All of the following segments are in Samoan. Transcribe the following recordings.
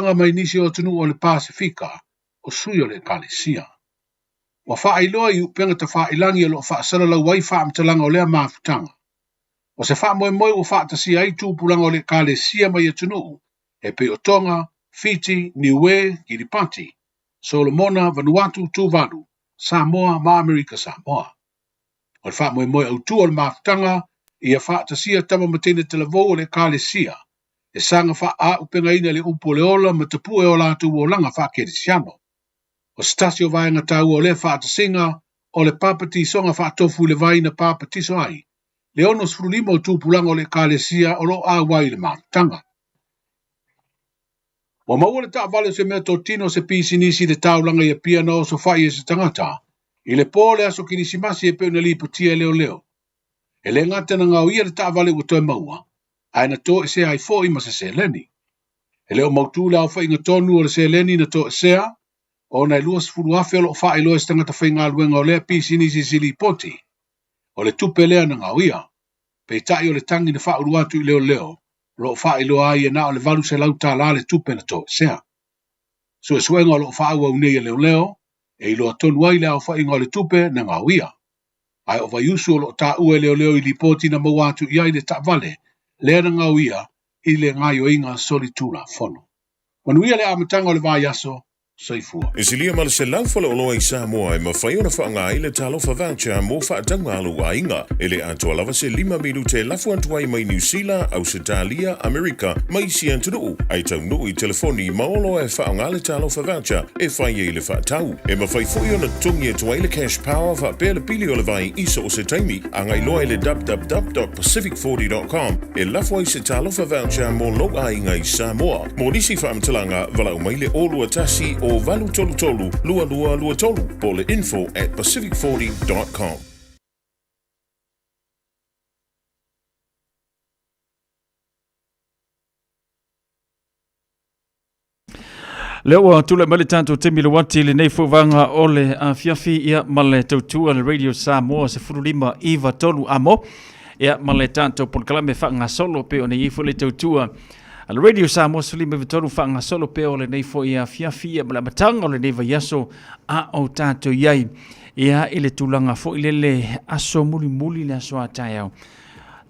mai nisi o atunuu o le Pasefika o sui o le Ekalesia. Ua faailoa i upega tafailagi o lo o faasalalau ai faamatalaga o lea mafutaga. O se faamoemoe ua faatasia ai tupulaga o le Ekalesia mai atunuu e pei o Toga, Fiti, Niue, Kiripati, Solomona, Vanuatu, Tuvalu, Samoa ma Amerika Samoa. O le faamoemoe autu o le mafutaga ia faatasia tama ma teine talavou o le Ekalesia e saga faaaupegaina le upu o le ola ma tapue o latou olaga faakerisiano. O se tasi o vaega taua o lea faatasiga o le papatisoga faatofu i le vai na papatiso ai le 65 o tupulaga o le Ekalesia o lo o auai i le mafutaga. Ua maua le taavale o se meatotino o se pisinisi i le taulaga i Apia na osofai e se tagata i le po o le aso Kerisimasi e pei ona lipotia e leoleo. E le gata na gaoia le taavale ua toe maua, ae na toesea ai foi ma se seleni. E le o mautū le aofaiga tonu o le seleni na toesea, ona e 20,000 o lo o faailoa e se tagata faigaluega o lea pisinisi i se lipoti, o le tupe lea na gaoia. Peitai o le tagi na faaulu atu i leoleo, o lo o faailoa ai e na o le $800 le tupe na toesea. Suesuega o lo o faaauau nei e leoleo, e iloa tonu ai le aofaiga o le tupe na gaoia. Ae o Vaiusu o lo o taua e leoleo i lipoti na maua atu i ai le taavale lea na gaoia i le gaoioiga solitulafono. Manuia le amataga o le vaiaso. Soifua. E silia ma le 100 faleoloa i Samoa e mafai ona faaaoga ai le Talofa Voucher mo faatauga a lou aiga. E le atoa lava se lima minute e lafo atu ai mai Niu Sila, Ausetalia, Amerika ma isi atunuu, ae taunuu i telefoni ma oloa e faaaoga le Talofa Voucher e fai ai le faatau. E mafai foi ona totogi atu ai le Cash Power faapea le pili o le vai i so o se taimi. Agai loa i le www.pacific40.com e lafo ai se Talofa Voucher mo lou aiga i Samoa. Mo nisi faamatalaga, valaau mai le 021 o 833 2223 po o le info@pacific40.com. Lea ua tulai mai le tatou taimi le uati i lenei foi vaega o le afiafi ia ma le tautua le Radio Samoa 15 iva tolu amo ia ma le tatou polokalame faagasolo pei ona i ai foi le tautua a le Radio Samoa 15 iva tolu faagasolo pea o lenei foi afiafi ia ma le amataga o lenei vaiaso a o tatou i ai ia i le tulaga foi lele aso mulimuli le aso a taeao.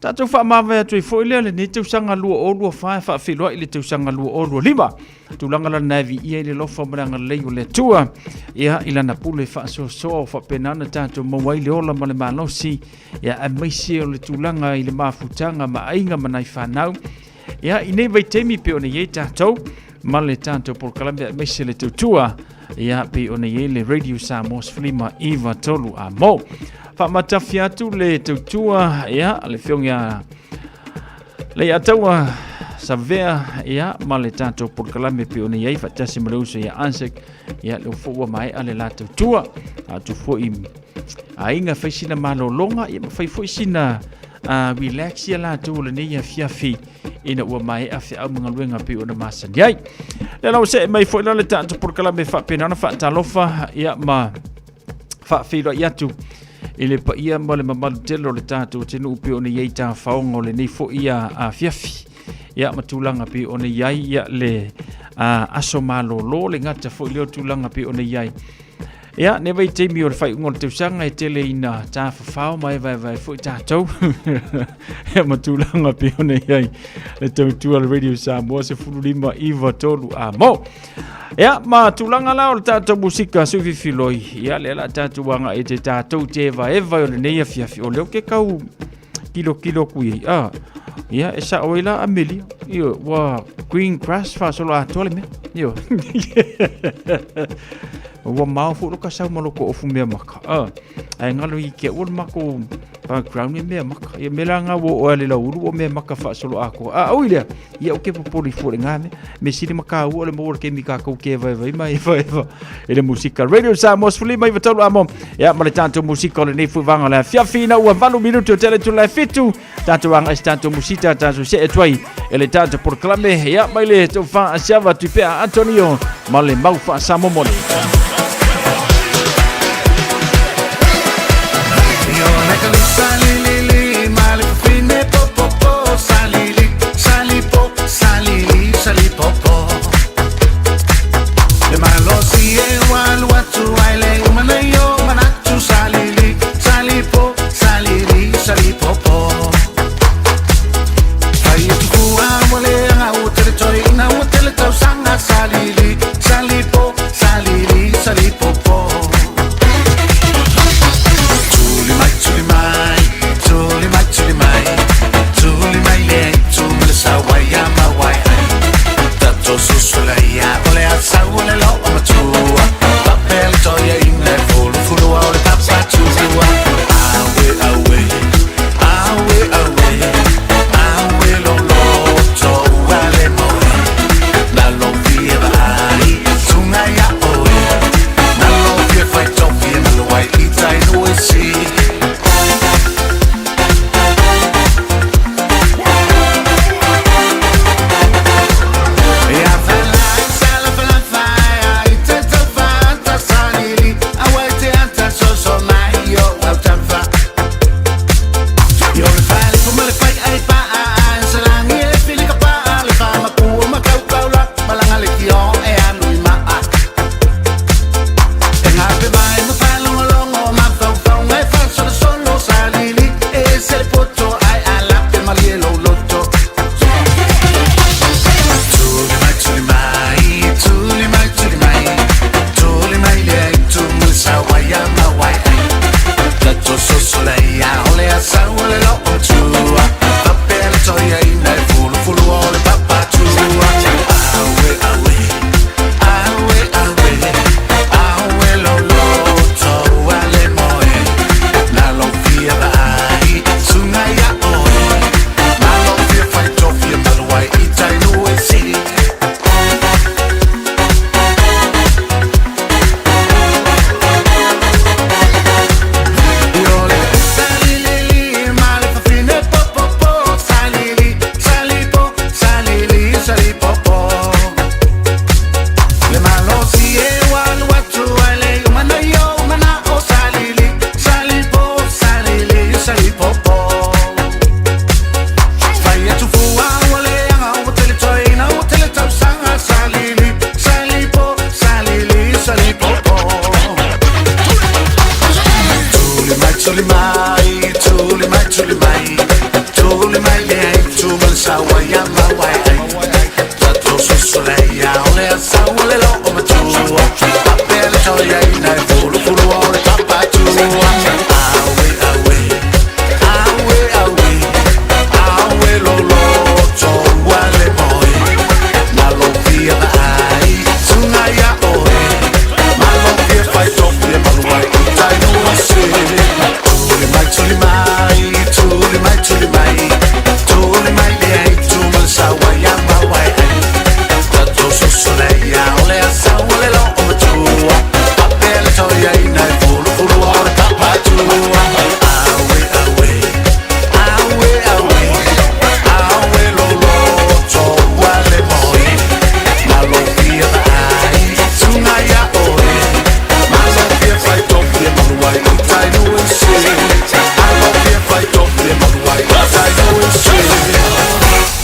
Tatou faamavae atu ai foi lea lenei tausaga 2024 e faafeiloai le tausaga 2025. Tulaga lana e viia i le alofa ma le agalelei o le Atua. Ia, i lana pule faasoasoa o faapena ona tatou maua ai le ola ma le malosi, ia, aemaise o le tulaga i le mafutaga ma aiga ma nai fanau. Ia, i nei vaitaimi pei ona i ai tatou ma le tatou polokalame aemaise le tautua, ia, pei ona i ai le Radio Samoa 15 9 3 a mo. Faamatafi atu le tautua, ia, le fioga ia Leiataua Savea, ia, ma le tatou polokalame pei ona i ai faatasi ma le uso ia Isaac, ia, le foi ua maea le la tautua. Atu foi aiga fai sina malologa, ia, ma fai foi sina relax ia latou o lenei afiafi ina ua maea feau ma galuega pei ona masani ai. Lea la ua see mai foi la le tatou polokalame faapena ona faatalofa ia ma faafeiloai atu i le paia ma le mamalu tele o le tatou atunuu pei ona i ai tafaoga o lenei foi afiafi ia ma tulaga pei ona i ai ia le aso malolo le gata foi lea o tulaga pei ona i ai. Ia, nei vaitaimi o le faaiuga o le tausaga e tele ina tafafao ma e vaevae foi tatou. Ia ma tulaga pei ona i ai le tautua le Radio Samoa 15 9 3 a mo. Ia, ma tulaga la o le tatou musika suififiloi. Ia, lea la tatou agai e te tatou te evaeva o lenei afiafi. O lea o ke kau kilokilo aku i ai. Ah, ia, e sao ai la Amelia. Io, ua green grass faasolo atoa le mea. Io. Ua mao foi lo ka sau ma loko ofu mea maka. Ah, ae ngalo i ke ua le makou background e mea maka. Ia me la ngā o ale la ulu o mea maka faasolo atoa. Ah, oi lea. Ia o ke popoli fua le ngā mea. Me sili ma kā ua le mo le kemi kā kou ke vai vai mai vai vai. E le musika Radio Samoa sefulu lima iva tolu amo. Ia ma le tatou musika o lenei foi vaega o le afiafi ina ua valu minuti o tele atu le fitu. Tatou aga i se tatou musita tatou see atu ai e le tatou polokalame. Ia mai le tofa asiava Tupea Antonio ma le mau faasamomole.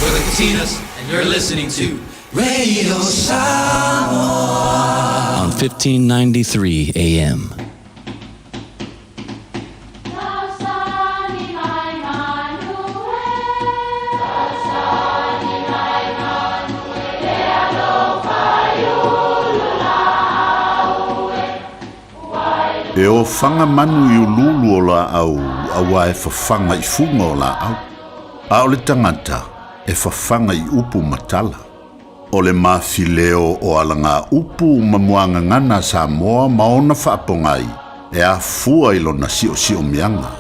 We're the Katinas, and you're listening to Radio Samoa on 1593 AM. E ofaga manu i uluulu o laau, auā e fafaga i fuga o laau. A o le tagata, e fafaga i upu ma tala. O le mafileo o alagaupu ma muagagana a Samoa ma ona faapogai e afua i lona siosiomiaga.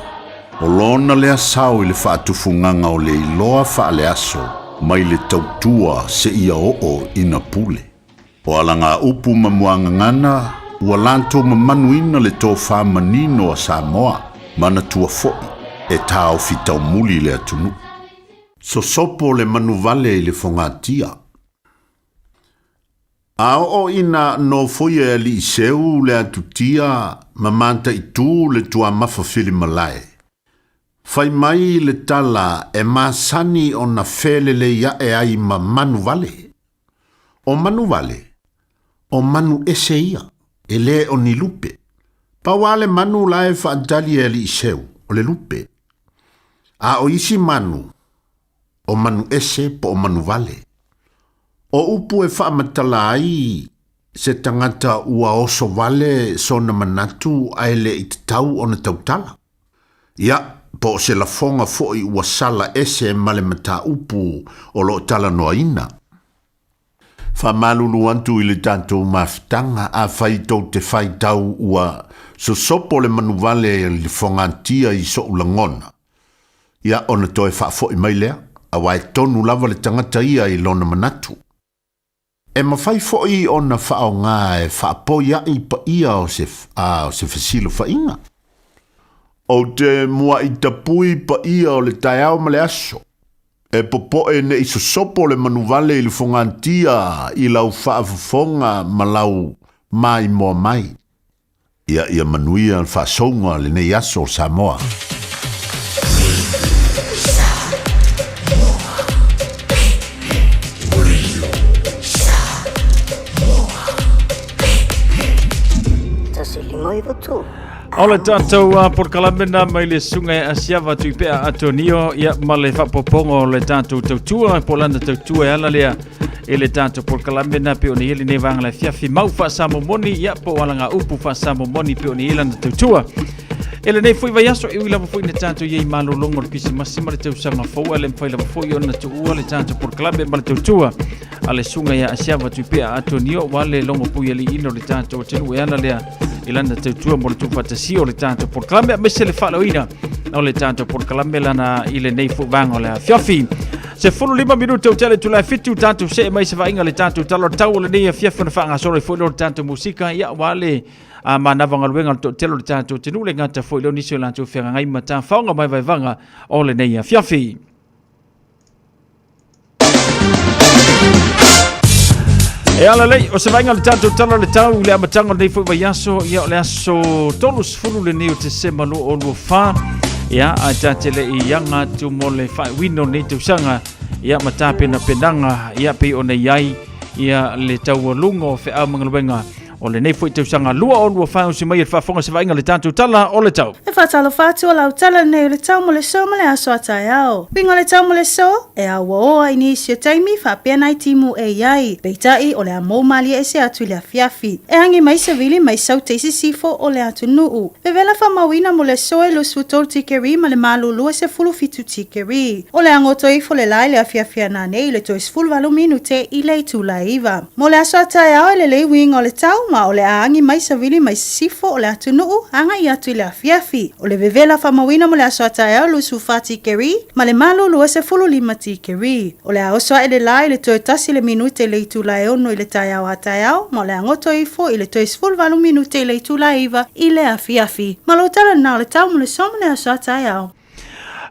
O lona lea sao i le faatufugaga o le iloa faaleaso mai le tautua seia oo ina pule. O alagaupu ma muagagana ua latou mamanuina le tofa manino a Samoa, manatua foi e taofi taumuli le atunuu. Sosopo le manuvale i le fogatia. A oo ina nofoia e alii seu le atutia ma mataitū le tuamafa filimalae, fai mai le tala e masani ona felelei ae ai ma manuvale. O manuvale, o manu ese ia, e le o ni lupe. Pau lava le manu la e faatali e alii seu, o le lupe. A o isi manu, o manu ese po o manuvale. O upu e faamatala ai se tagata ua oso vale sona manatu ae le i tatau ona tautala. Ia, po o se lafoga foi ua sala ese ma le mataupu o lo o talanoaina. Faamalulu atu i le tatou mafutaga, afai tou te faitau ua sosopo le manuvale i le fogatia i so'u lagona, ia ona toe faafoi mai lea, auā e tonu lava le tagata ia i lona manatu. E mafai foi ona faaaoga e faapoia'i paia o se, a, o se fesilafaiga. Ou te mua'i tapui paia o le taeao ma le aso. E popo'e ne i sosopo le manuvale i le fogatia i lau faafofoga ma lau maimoa mai. Ia ia manuia le faasouga o lenei aso Samoa. O le tatou polokalame na mai le susuga e Asiava Tuipea Atonio ia ma le faapopoga o le tatou tautua po o lana tautua e ala lea i le tatou polokalame na pei ona i ai lenei vaega le afiafi mau faasamomoni ia po o alagaupu faasamomoni pei ona i ai lana tautua. E lenei foi vaiaso e ui lava foi na tatou i ai malologa o le Kerisimasi ma le tausaga fou ae le mafai lava foi ona tuua le tatou polokalame ma le tautua a le susuga ia Asiava Tuipea Atonio ua le logo puialiiina o le tatou atunuu e ala lea i lana tautua mo le tuufaatasia o le tatou polokalame aemaise le faalaoina o le tatou polokalame lana i lenei foi vaega o le afiafi. 15 minute o tele tula fitu tatou see mai se vaaiga le tatou tala o le tau o lenei afiafi ona faagasolo ai foi lea o le tatou musika ia ua le a manava galuega o le toatele o le tatou atunuu le gata foi leo nisi o latou feagagai ma tafaoga mai vaevaga o lenei afiafi. E ala lei, o se vaaiga o le tatou tala o le tau i le amataga o lenei foi vaiaso, ia o le aso 30 lenei o Tesema 2024, ia ae ta te le i aga atu mo le faaiuina o lenei tausaga, ia ma tapenapenaga, ia pei ona i ai, ia le taualuga o feau ma galuega. o lenei foi tausaga 2024. Usi mai e le faafofoga se vaaiga i le tatou tala o le tau. E faatalofa atu o lau tala lenei o le tau mo le so ma le aso a taeao. Uiga o le tau mo le so, e auaoa i nisi o taimi faapea nai timu e i ai, peitai o le a mou malie ese atu i le afiafi. E agi mai savili mai saute i sisifo o le atunuu. Vevela faamauina mo le so e 23 tikeri ma le malulu e 17 tikeri. O le a goto ifo le la i le afiafi a nanei i le toe 18 minute i le itula e 9. Mo le aso a taeao e lelei uiga o le tau ma o le a agi mai savili mai sisifo o le atunuu agai atu i le afiafi. O le vevela faamauina mo le aso a taeao e 24 tikeri ma le malulu e 15 tikeri. O le a oso ae le la i le toe tasi le minute i le itula e 6 i le taeao a taeao ma o le a goto ifo i le toe 18 minute i le itula e 9 i le afiafi. Ma lou tala lena o le tau mo le so ma le aso a taeao.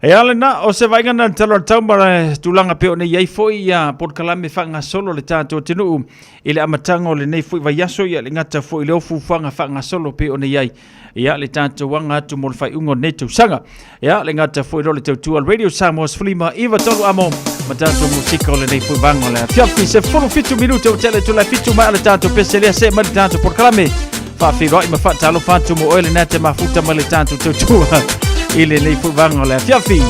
E ala na, o se vaaiga na le tala o le tau ma le tulaga pei ona i ai foi ia polokalame faagasolo a le tatou atunuu i le amataga o lenei foi vaiaso, ia le gata foi i le ofufuaga faagasolo pei ona i ai ia le tatou aga atu mo le faaiuga o lenei tausaga. Ia le gata foi lo le tautua Radio Samoa 15 93 amo ma tatou musika o lenei foi vaega o le afiafi. 17 minute o tele tula fitu mai le tatou pese lea se mai le tatou polokalame faafeiloai ma faatalofa atu mo oe lena te mafuta ma le tatou tautua i lenei foi vaega o le afiafi.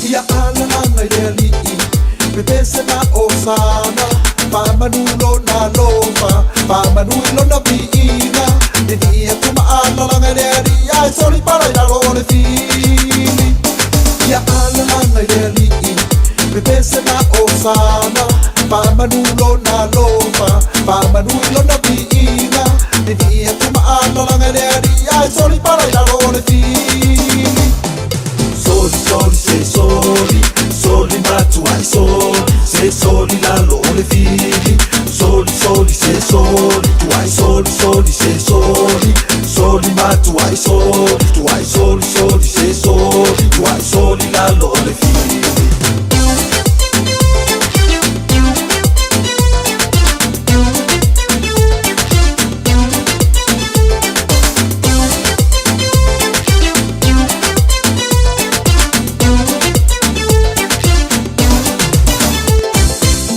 Ia alalaga i le alii, pepese ma osana, faamanu lona alofa, faamanu i lona viiga. Vivii atu ma alalaga i le alii, ae soli pala i lalo o le fili. Ia alalaga i le alii, pepese ma osana, faamanu lona alofa, faamanu i lona viiga. Vivii atu ma alalaga i le alii, ae soli pala i lalo o le fili. Soli, soli, se soli, soli matuai soli, se soli lalo o le fili. Soli, soli, se soli, tuai soli, soli, se soli, soli matuai soli, tuai soli, soli, se soli, tuai soli lalo o le fili.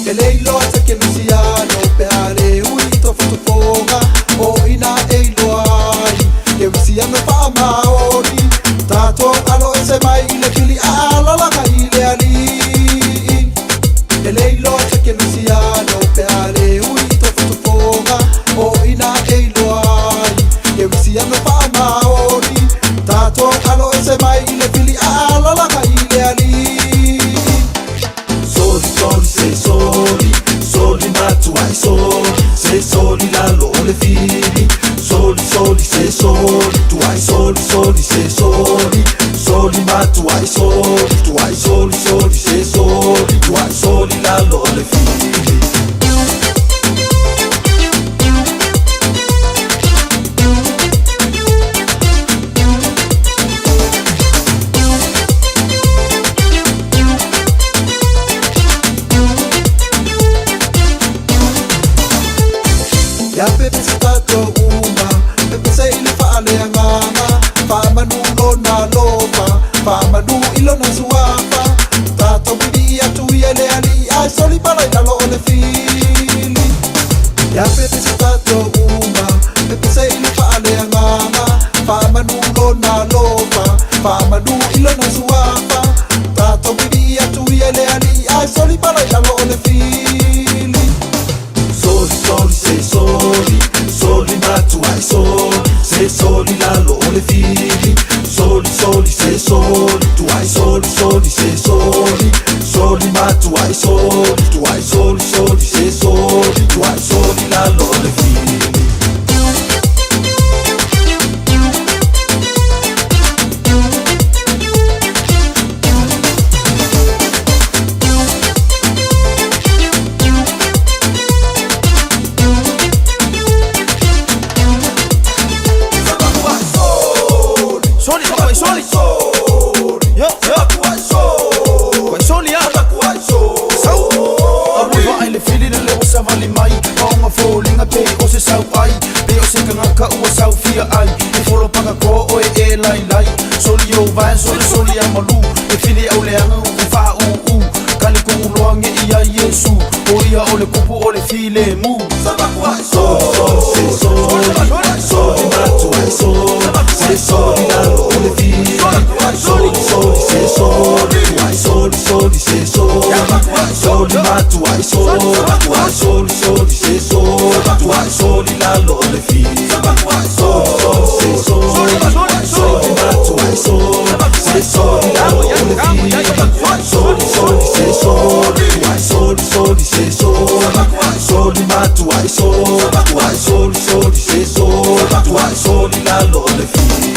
E le iloa te kerisiano pe a le ui i tofotofoga o ina e iloa ai kerisiano faamaoni tatou alo ese mai i le fili a alalaga i le alii. E le iloa te kerisiano pe a le ui i tofotofoga o ina e iloa ai kerisiano faamaoni tatou alo ese mai i le fili a alalaga i le alii. Soli, soli, se soli, soli matuai soli, se soli lalo o le fili. Soli, soli, se soli, tuai soli, soli, se soli, soli matuai soli, tuai soli, soli, se soli, tuai soli lalo o le fili. Ia pepese tatou uma, pepese i le faaleagaga, faamanu lona alofa, faamanu i lona suafa. Tatou vivii atu ia i le alii, ae soli pala i lalo o le fili. Ia pepese tatou uma, pepese i le faaleagaga, faamanu lona alofa, faamanu i lona suafa. Tatou vivii atu ia i le alii, ae soli pala i lalo o le fili. Soli, soli, se soli, soli matuai soli, se soli lalo o le fili. Soli, soli, se soli, tuai soli, soli, se soli, soli matuai soli, tuai soli, soli, se soli, tuai soli lalo o le fili. Soli, soli, yo, yo. Soli, ah. Sau. Alofa ai le fili le leo savali mai Maonga fōlinga pe o se sau ai Pe o se kangaka ua sau fia ai E folo paka ko oe e lai lai Soli o vai soli soli a malu E fili au leanga u fa u u Kali ku uloa nge i ia Iesu O ia o le kupu o le filemu Soli soli se soli Soli matu ai soli Se soli lalo o le fili Soli soli se soli Soli soli se soli Soli matu ai soli Soli soli se soli Soli lalo o le fili Soli soli se soli Soli matu ai soli Se soli lalo o le fili Soli soli se soli Soli soli se soli Soli matu ai soli Soli soli se soli Soli lalo o le fili.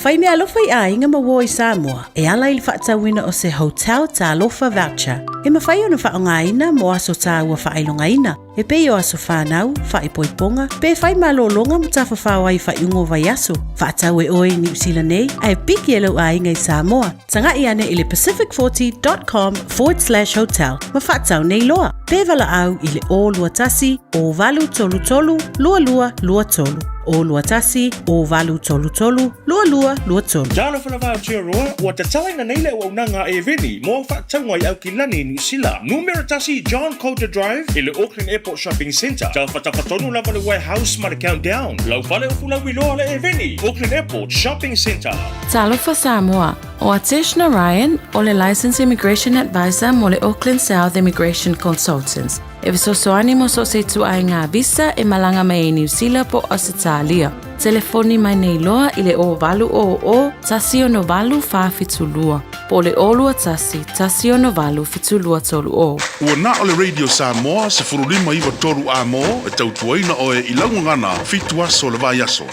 Fai mea alofa i aiga ma uo i Samoa e ala i le faatauina o se Hotel Talofa Voucher e mafai ona faaaogaina mo aso taua faailogaina e pei o aso whānau, whaipoiponga, pe whai malōlōga ma tafafao ai faaiuga o vaiaso. Faatau e oe i Niu Sila nei, ae piki e lou aiga i Samoa. Taga'i ane i le pacific40.com/hotel ma faatau nei loa. Pe valaau i le 021 0833 2223. 021 0833 2223. Talofa lava Aotearoa, ua tatalaina nei le auaunaga a Eveni mo au faatauga i Aukilani, Niu Sila. Numera tasi John Coulter Drive i le Auckland Airport Shopping Centre. Tafatafa tonu lava le Warehouse ma le Countdown. Lau fale o Fulauiloa le Eveni, Auckland Airport Shopping Centre. Talofa Samoa, o Atesh Narayan, o le Licensed Immigration Advisor mo le Auckland South Immigration Consultants, e fesoasoani mo so o se ituaiga visa e malaga mai ai Niu Sila po o Ausetalia. Telefoni mai nei loa i le 0800 168 472 po o le 021 168 7230. Ua na o le Radio Samoa 15 9 3 amo e tautuaina oe i lau gagana fitu aso le vaiaso.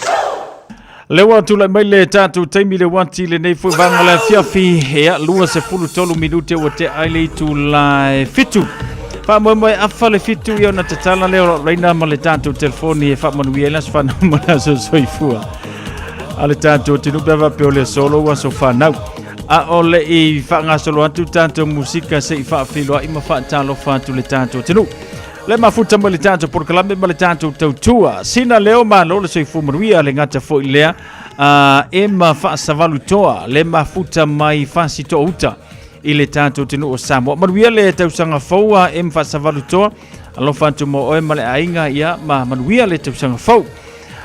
Lea ua tulai mai le tatou taimi le uati lenei foi vaega le afiafi ia 23 minute ua tea ai le itula e fitu. Faamoemoe afa le fitu ia ona tatala lea o lau laina ma le tatou telefoni e faamanuia ai le aso fanau ma le aso soifua. A le tatou atunuu pe a faapea o le aso lou aso fanau. A o le i faagasolo atu tatou musika se i faafeiloai ma faatalofa atu le tatou atunuu. Le mafuta mai le tatou polokalame ma le tatou tautua. Sina leo malo le soifua manuia le gata foi lea Emma Faasavalu Toa le mafuta mai Fasitoa Uta i le tatou atunuu o Samoa. Manuia le tausaga fou a Emma Faasavalu Toa. Alofa atu mo oe ma le aiga ia ma manuia le tausaga fou.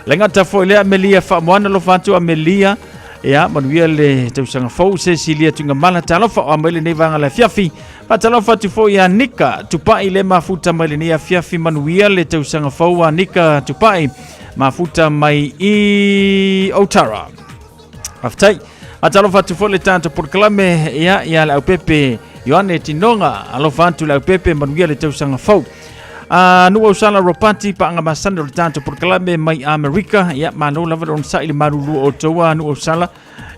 Le gata foi lea Amelia Faamoana, alofa atu Amelia. Ia, manuia le tausaga fou, Cecilia Tuigamala, talofa o mai lenei vaega le afiafi. Faatalofa atu foi ia Nika Tupai le mafuta mai lenei afiafi, manuia le tausaga fou a Nika Tupai, mafuta mai i Otara. Faafetai. Faatalofa atu foi le tatou polokalame ia ia le aupepe Ioane Tinoga, alofa atu le aupepe, manuia le tausaga fou. A nu ausala Ropati paanga masani o le tatou polokalame mai Amerika, ia malo lava le onosai le malulu o outou a nu ausala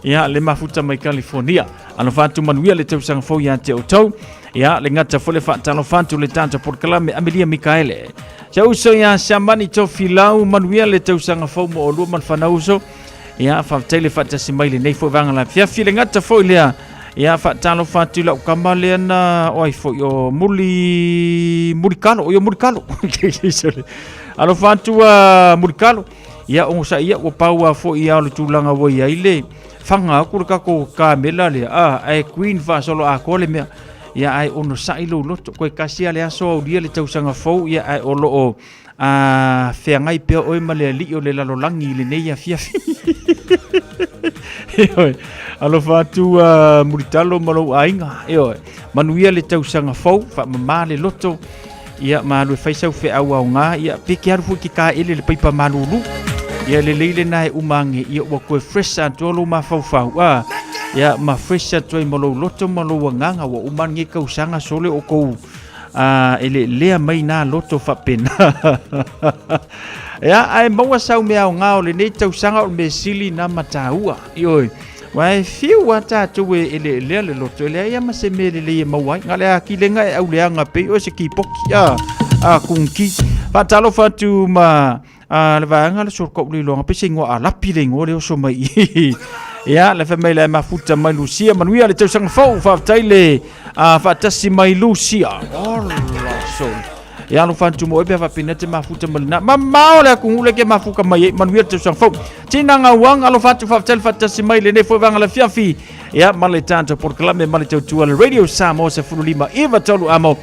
ia le mafuta mai California. Alofa atu manuia le tausaga fou ia te outou. Ia le gata foi le faatalofa atu le tatou polokalame Amelia Mikaele. Se uso ia Siamani Tofilau, manuia le tausaga fou mo olua ma le fanau uso. Ia faafetai le faatasi mai lenei foi vaega lafiafi. Le gata foi lea ia faatalofa atu i lau kama lea na o ai foi o Muli Mulikalo, o Mulikalo. Alofa atu a Mulikalo. Ia ogosaia ia ua pau a foi ia o le tulaga ua i ai le faga atu le tatou kamela lea a ae queen faasolo atoa le mea ia ae onosai lou loto koe kasi a le aso aulia le tausaga fou ia ae o loo a feagai pea oe ma le alii o le lalolagi i lenei afiafi. Ioe, alofa atu a Mulitalo ma lou aiga. Ioe, manuia le tausaga fou, faamama le loto. Ia, ma alu e fai sau feau aoga, ia, pe ke alu foi ke kaele le paipa malulu. Ia, lelei lena e uma ane, ia, ua toe fresh atoa lou mafaufau, a, ia, ma fresh atu ai ma lou loto ma lou agaga, ua uma ane tausaga sole o kou, a, e leelea mai nā loto faapena. Ia, ae maua sau mea aoga o lenei tausaga o le mea sili na ma tāua. Ioe. Aua e fiu a tatou e eleelea le loto, e leai a ma se mea lelei e maua ai. Na le akilega e auleaga pei oe se kipoki, a, a kungki. Faatalofa atu ma a, le vaega le solo kau le iloaga, pe se ingoa a lapi le ingoa le oso mai i. Ia, le fai mai le mafuta mai Lucia, manuia le tausaga fou, faafetai le faatasi mai Lucia. Ola soli. Ia alofa atu mo e pe faapena te mafuta ma lena. Mamao le atunuu le ke mafuka mai ai, manuia le tausaga fou. Tina Gauang, alofa atu faafetai le faatasi mai lenei foi vaega le afiafi. Ia, ma le tatou polokalame ma le tautua le Radio Samoa 15 93 amo.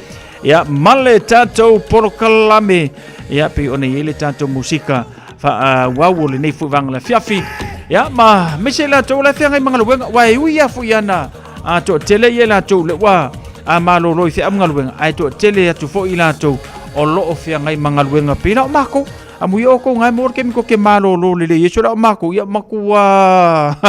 Ia, ma le tatou polokalame. Ia, pei ona i ai le tatou musika faaauau o lenei foi vaega le afiafi. Ia, ma aemaise i latou o la e feagai ma galuega, aua e ui lava foi ana a toatele ia i latou le ua a malolo i feau ma galuega, ae toatele atu foi i latou o lo o feagai ma galuega pei la o makou. Amuia outou na e maua le taimi tou te malolo lelei ai, so la o makou, ia matua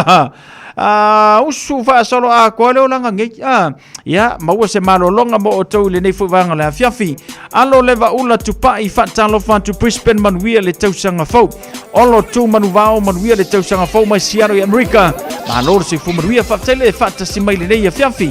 a usu faasolo atoa le olaga nei. A ia maua se malologa mo outou i lenei foi vaega o le afiafi. Alo le vaula tupai faatalofa atu Brisbane manuia le tausaga fou. Olo tu manuvao manuia le tausaga fou mai Seattle i Amerika. Malo le soifua manuia, faafetai le faatasi mai lenei afiafi.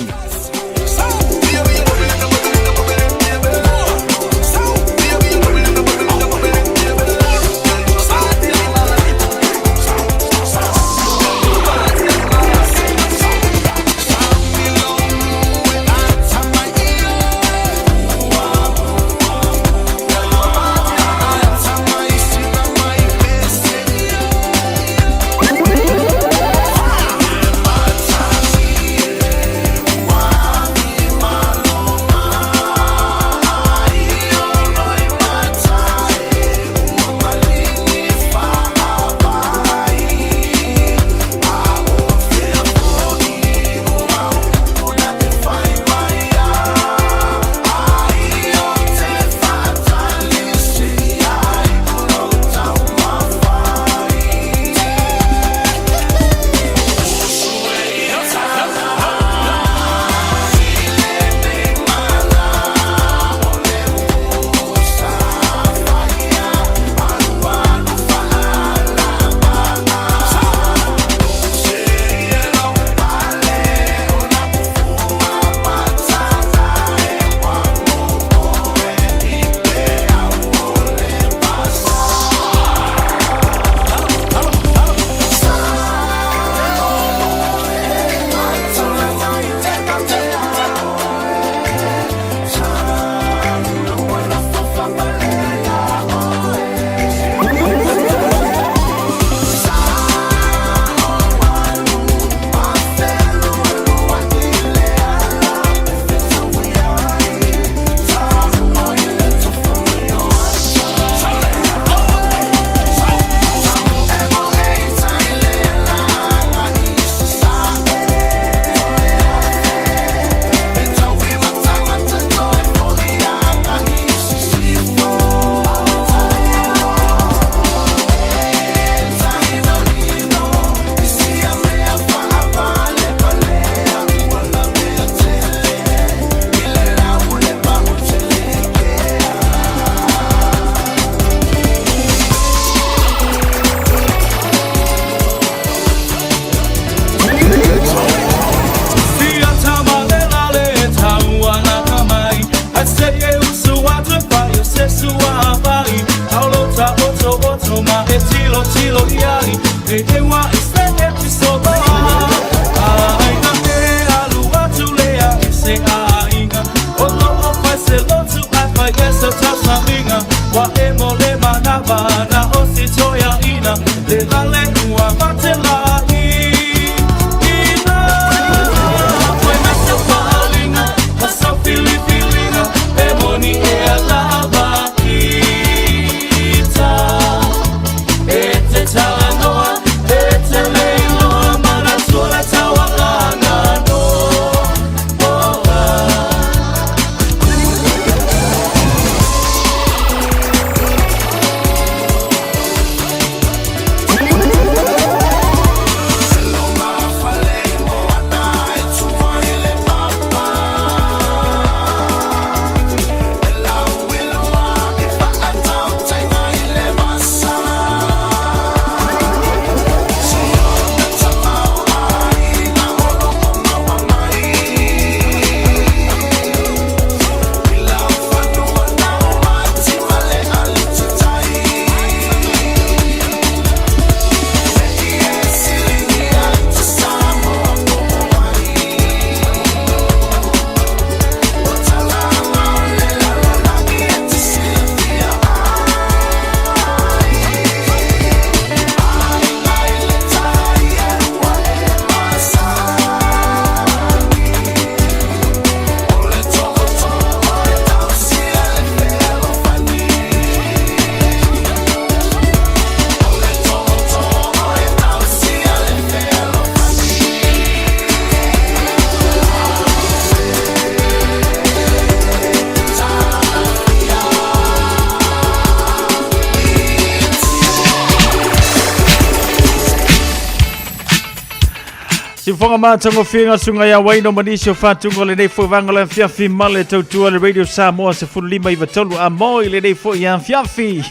Sifoga matagofie ngā sunga ia waino ma nisi o whātunga o lenei foi vanga le afiafi ma le tautua le Radio Samoa 15 93 a mo i lenei foi afiafi.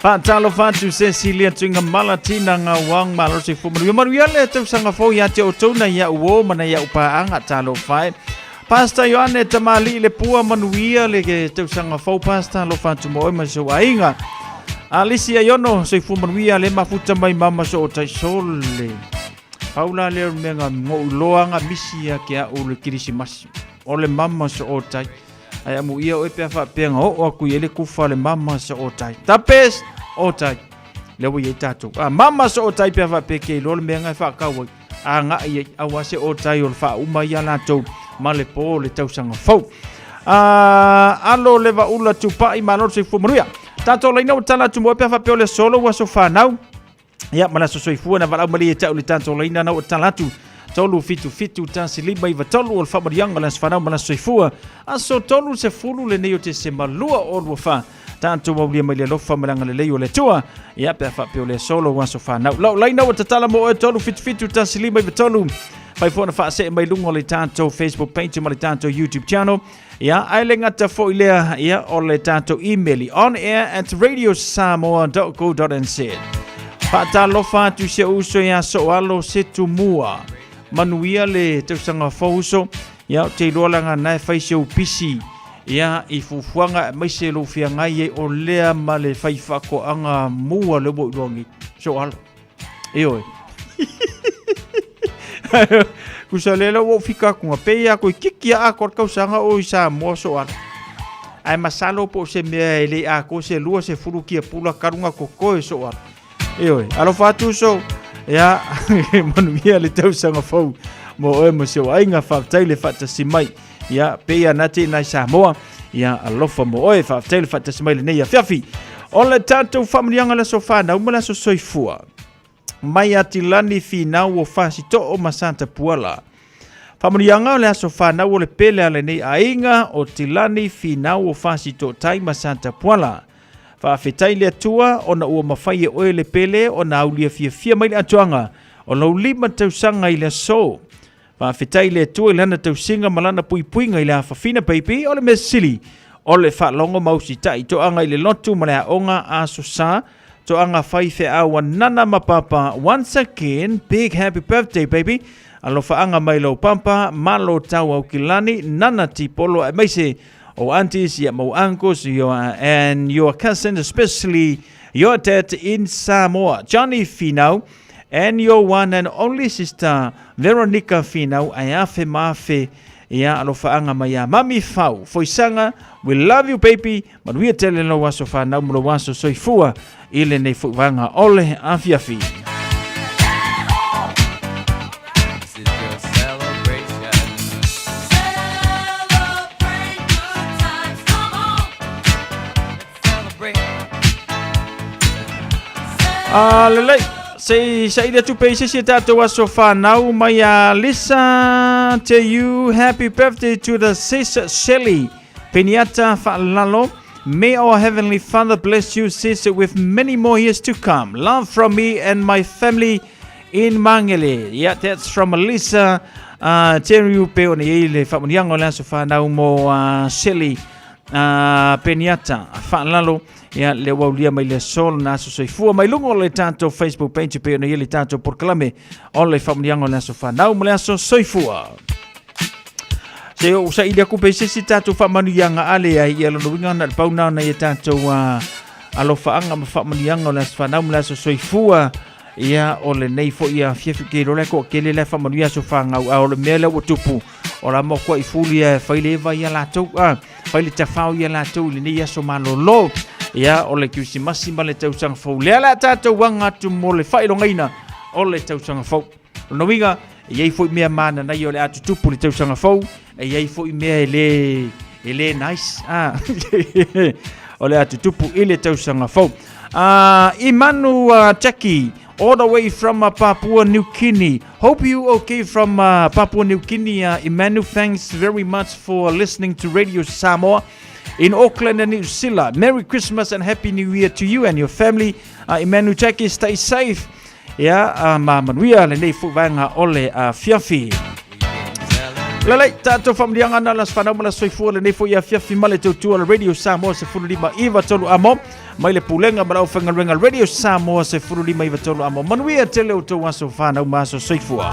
Whātalo whātu se silia tuinga malatina ngā wang malo se fo manuia. Manuia le tausanga fo ia te o tōna ia uo mana ia upaanga talo whae. Pastor Ioane Tamali le pua manuia le ke tausanga fou Pastor lo whātu mo ma so ainga. Alisi Aiono soifua manuia le mafuta mai mama so o tai sole. Paula le o mea ngā ngou loa ngā misi a ke au le kirisimasi. O le mama so o tai. Ai amu ia oe pea whaapea ngā oo aku i ele kufa le mama so o tai. Tapes o tai. Le ua i tātou. A mama so o tai pea whaapea ke iloa le mea ngā e whaakau ai. A ngā i ai aua se o tai o le whaauma i a lātou ma le pō le tausaga fou. A alo le vaula tupai malo soifua manuia. Tātou laina o tala atu mo pea whaapea o le solo ua so whanau. Ia, ma le aso soifua na valaau malie te au le tatou laina na ua tala atu. 3 7 7 1 5 9 3 o le faamaliaga o le aso fanau ma le aso soifua. Aso 30 lenei o Tesema 2024. Tatou aulia mai le alofa ma le agalelei o le Atua. Ia, pe a faapea o le aso lou aso fanau. Lau laina ua tatala mo oe 3 7 7 1 5 9 3. Fai foi ona faasee mai luga o le tatou Facebook page ma le tatou YouTube channel. Ia, ae le gata foi lea, ia, o le tatou email onair@radiosamoa.co.nz. Faatalofa atu i si ou uso ia Soalo Setumua. Manuia le tausaga fou uso. Ia, ou te iloa leaga na e fai si ou pisi. Ia, i fuafuaga aemaise lou feagai ai o lea ma le fai faatoaga mua lea ua ou iloa nei. Soalo. Ioe. Kusa le la ua fika atu nga pei a koe kiki a ako le tausaga o i Samoa so ala. Ae masalo po o se mea e le ako se lua se fulu kia pula kalunga kokoe so ala. Ioe, alofa atu so. Ia, manuia le tausaga fou mo oe mo se aiga faafetai le faatasi mai. Ia, pei a nate nai Samoa. Ia, alofa mo oe faafetai le faatasi mai lenei afiafi. O le tatou faamanuiaga le aso fanau ma le aso soifua. Mai Atilani Finau o Fasito'o ma Santa Puala. Faamanuiaga o le aso fanau o le pele a lenei aiga o Tilani Finau o Fasito'o Tai ma Santa Puala. Faafetai le Atua ona ua mafai e oe le pele ona aulia fiafia mai le atoaga o lou 5 tausaga i le aso. Faafetai i le Atua i lana tausiga ma lana puipuiga i le afafina baby o le mea sili o le faalogo ma usitai toaga i le lotu ma le aoga aso sa toaga fai feau a nana ma papa once again big happy birthday baby alofaaga mai lou papa malo tau aukilani nana tipolo aemaise o aunties ia mau uncles your, and your cousins especially your dad in Samoa Johnny Finau And your one and only sister Veronica Finau ae afe ma afe ia alofaaga mai ia Mami Fau Foisaga we love you baby manuia tele lou aso fanau ma lou aso soifua i lenei foi vaega o le afiafi. Ah, lelei. Se saili atu pe i se isi tatou aso whanau mai a Lisa to you. Happy birthday to the sis Shelley. Peniata Whaalalo. May our Heavenly Father bless you, sis, with many more years to come. Love from me and my family in Mangere. Yeah, that's from Lisa. Te riu pe o nei le whamunianga o le aso whanau mo Shelley. A Peniata Faalalo ia le ua ulia mai le aso lona aso soifua mai luga o le tatou Facebook page e pei ona i ai le tatou polokalame o le faamanuiaga o le aso fanau ma le aso soifua. Se o saili aku pe se isi tatou faamanuiaga a leai ia lona uiga na o le pau na ona ia tatou alofaaga ma faamanuiaga o le aso fanau ma le aso soifua ia o lenei foi afiafi ke iloa le toatele la e faamanuia aso fanau a o le mea lea ua tupu O la matua i fuli e fai le eva ia latou, a fai le tafao ia latou i lenei aso malolo. Ia, o le Kirisimasi ma le tausaga fou. Lea le a tatou aga atu mo le faailogaina o le tausaga fou. O lona uiga, e i ai foi mea mananaia o le a tutupu i le tausaga fou, e i ai foi mea e le, e le nice, a, o le a tutupu i le tausaga fou. Imanu Jackie, all the way from Papua New Guinea. Hope you okay from Papua New Guinea. Emmanuel, thanks very much for listening to Radio Samoa in Auckland and New Zealand. Merry Christmas and Happy New Year to you and your family. Emmanuel Jackie, stay safe. Ia, ma manuia lenei foi vaega o le afiafi. Lelei, tatou faamanuiaga na las whanau ma la soifua lenei foi afiafi ma le tautua le Radio Samoa 15 93 amo mai le pulega ma le aufaigaluega Radio Samoa 15 93 amo. Manuia tele o tou aso whanau ma aso soifua.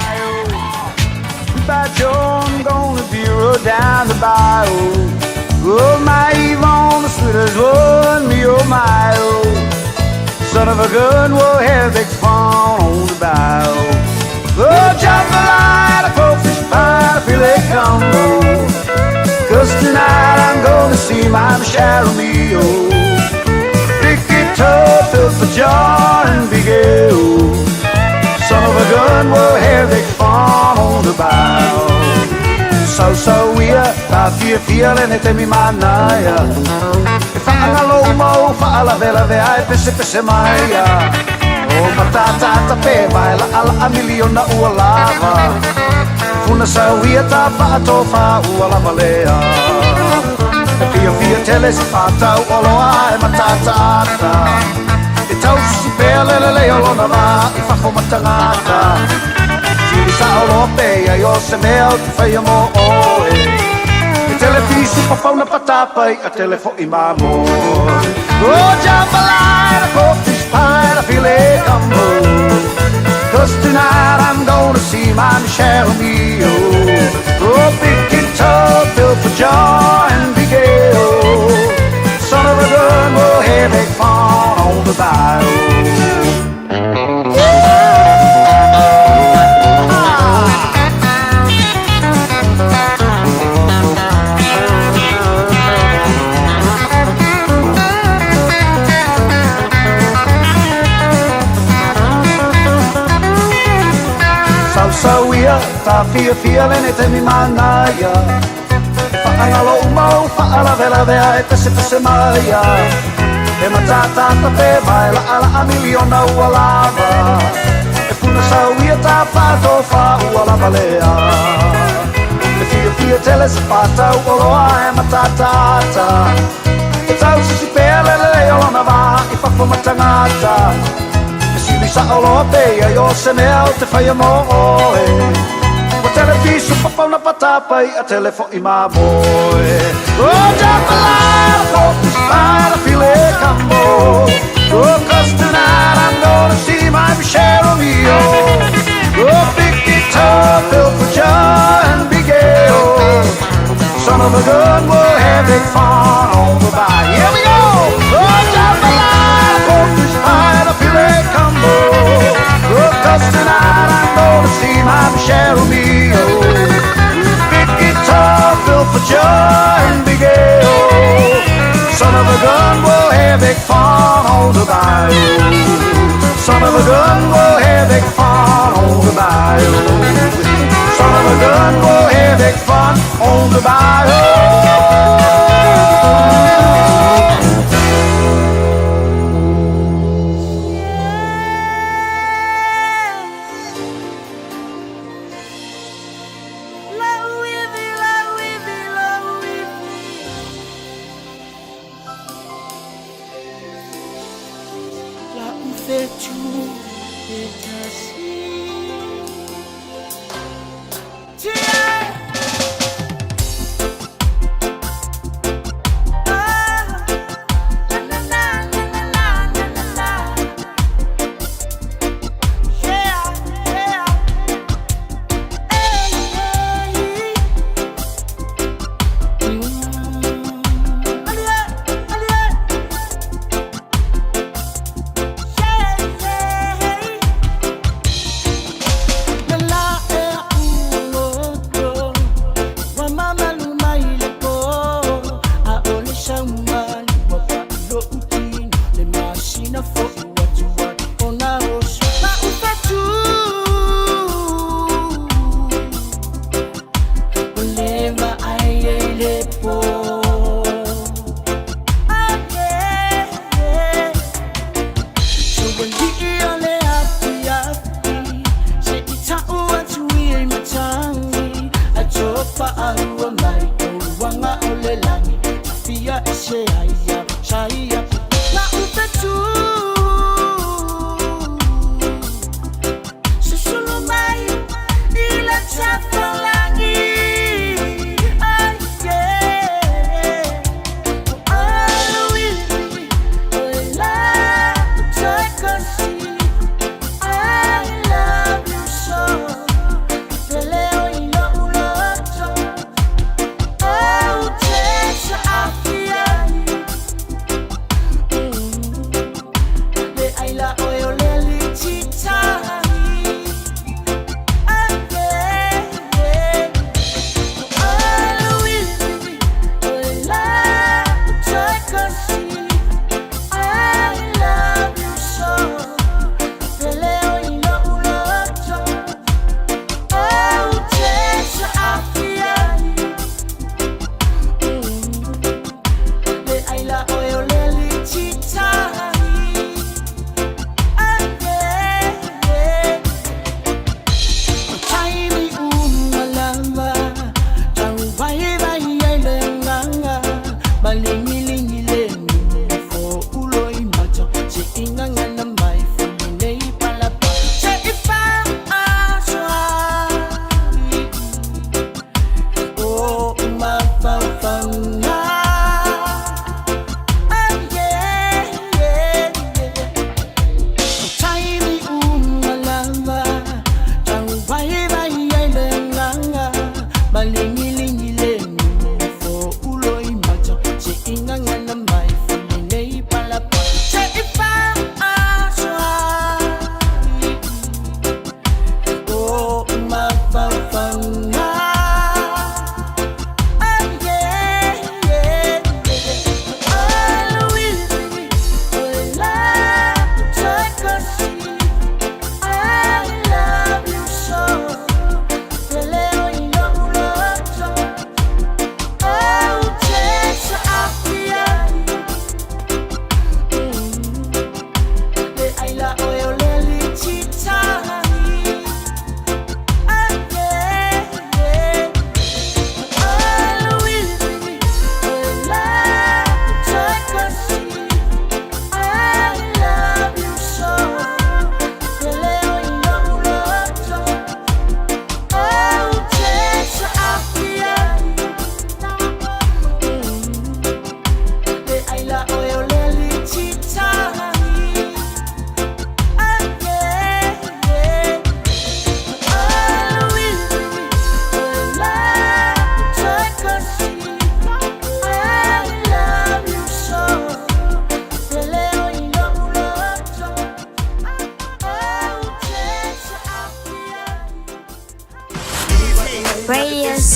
By Joe, I'm gonna be rode down the bayou. Oh, my Yvonne, the sweetest one, me oh my oh. Son of a gun, we'll have big fun on the bayou. Oh, jambalaya, crawfish pie, filet gumbo. Cause tonight I'm gonna see my Michelle Romeo. Big guitar, Phil for John and Big L. Son of a gun, we'll have big fun on the bayou. So so ia, ta fia fia le ne te mi manaia. E whaangalo mau, whaalavelave ai pese pese maia. O matata ta pe vai la ala a miliona ua lava. Funa sau ia ta whaatofa ua lava lea. E fia fia tele se whātau o loa e matata ata. E tau si pea lele le o lona vā i whafo matangata. Tiri sa o loa pe ia i o se mea o te whaia mo oe. E telefisu papauna patapai a telefo i mamoi. Oh, jambalaya, crawfish pie, a filet gumbo. Cause tonight I'm gonna see my Michelle Romeo. Oh, big guitar built for John and Big L. Son of a gun, we'll have big fun on the bayou. Sau sau ia, ta fia fia le ne te mi manaia. E whaangalo umau, whaalavelave ai pese pese maia. E matata ta pe vai la ala a miliona ua lava. E puna sau ia ta whaatofa ua lava lea. E fia fia tele se whātau o loa e matata ata. E tau sisi pea lele le o lona vā i whafo matangata. E sili sa o loa pe ia i o se mea o te whaia mo oe. Ua telefisu papauna patapai a telefo i mamoe. Oh, jambalaya, crawfish pie, a filet gumbo. Oh, cause tonight I'm gonna see my Michelle Romeo. Oh, big guitar built for John and Big L. Son of a gun, we'll have big fun on the bayou. Here we go! Oh, jambalaya, crawfish pie, a filet gumbo. Oh, cause tonight I'm gonna see my Michelle Romeo. Big guitar built for John and Big L. Son of a gun, we'll have big fun on the bayou. Son of a gun, we'll have big fun on the bayou. Son of a gun, we'll have big fun on the bayou.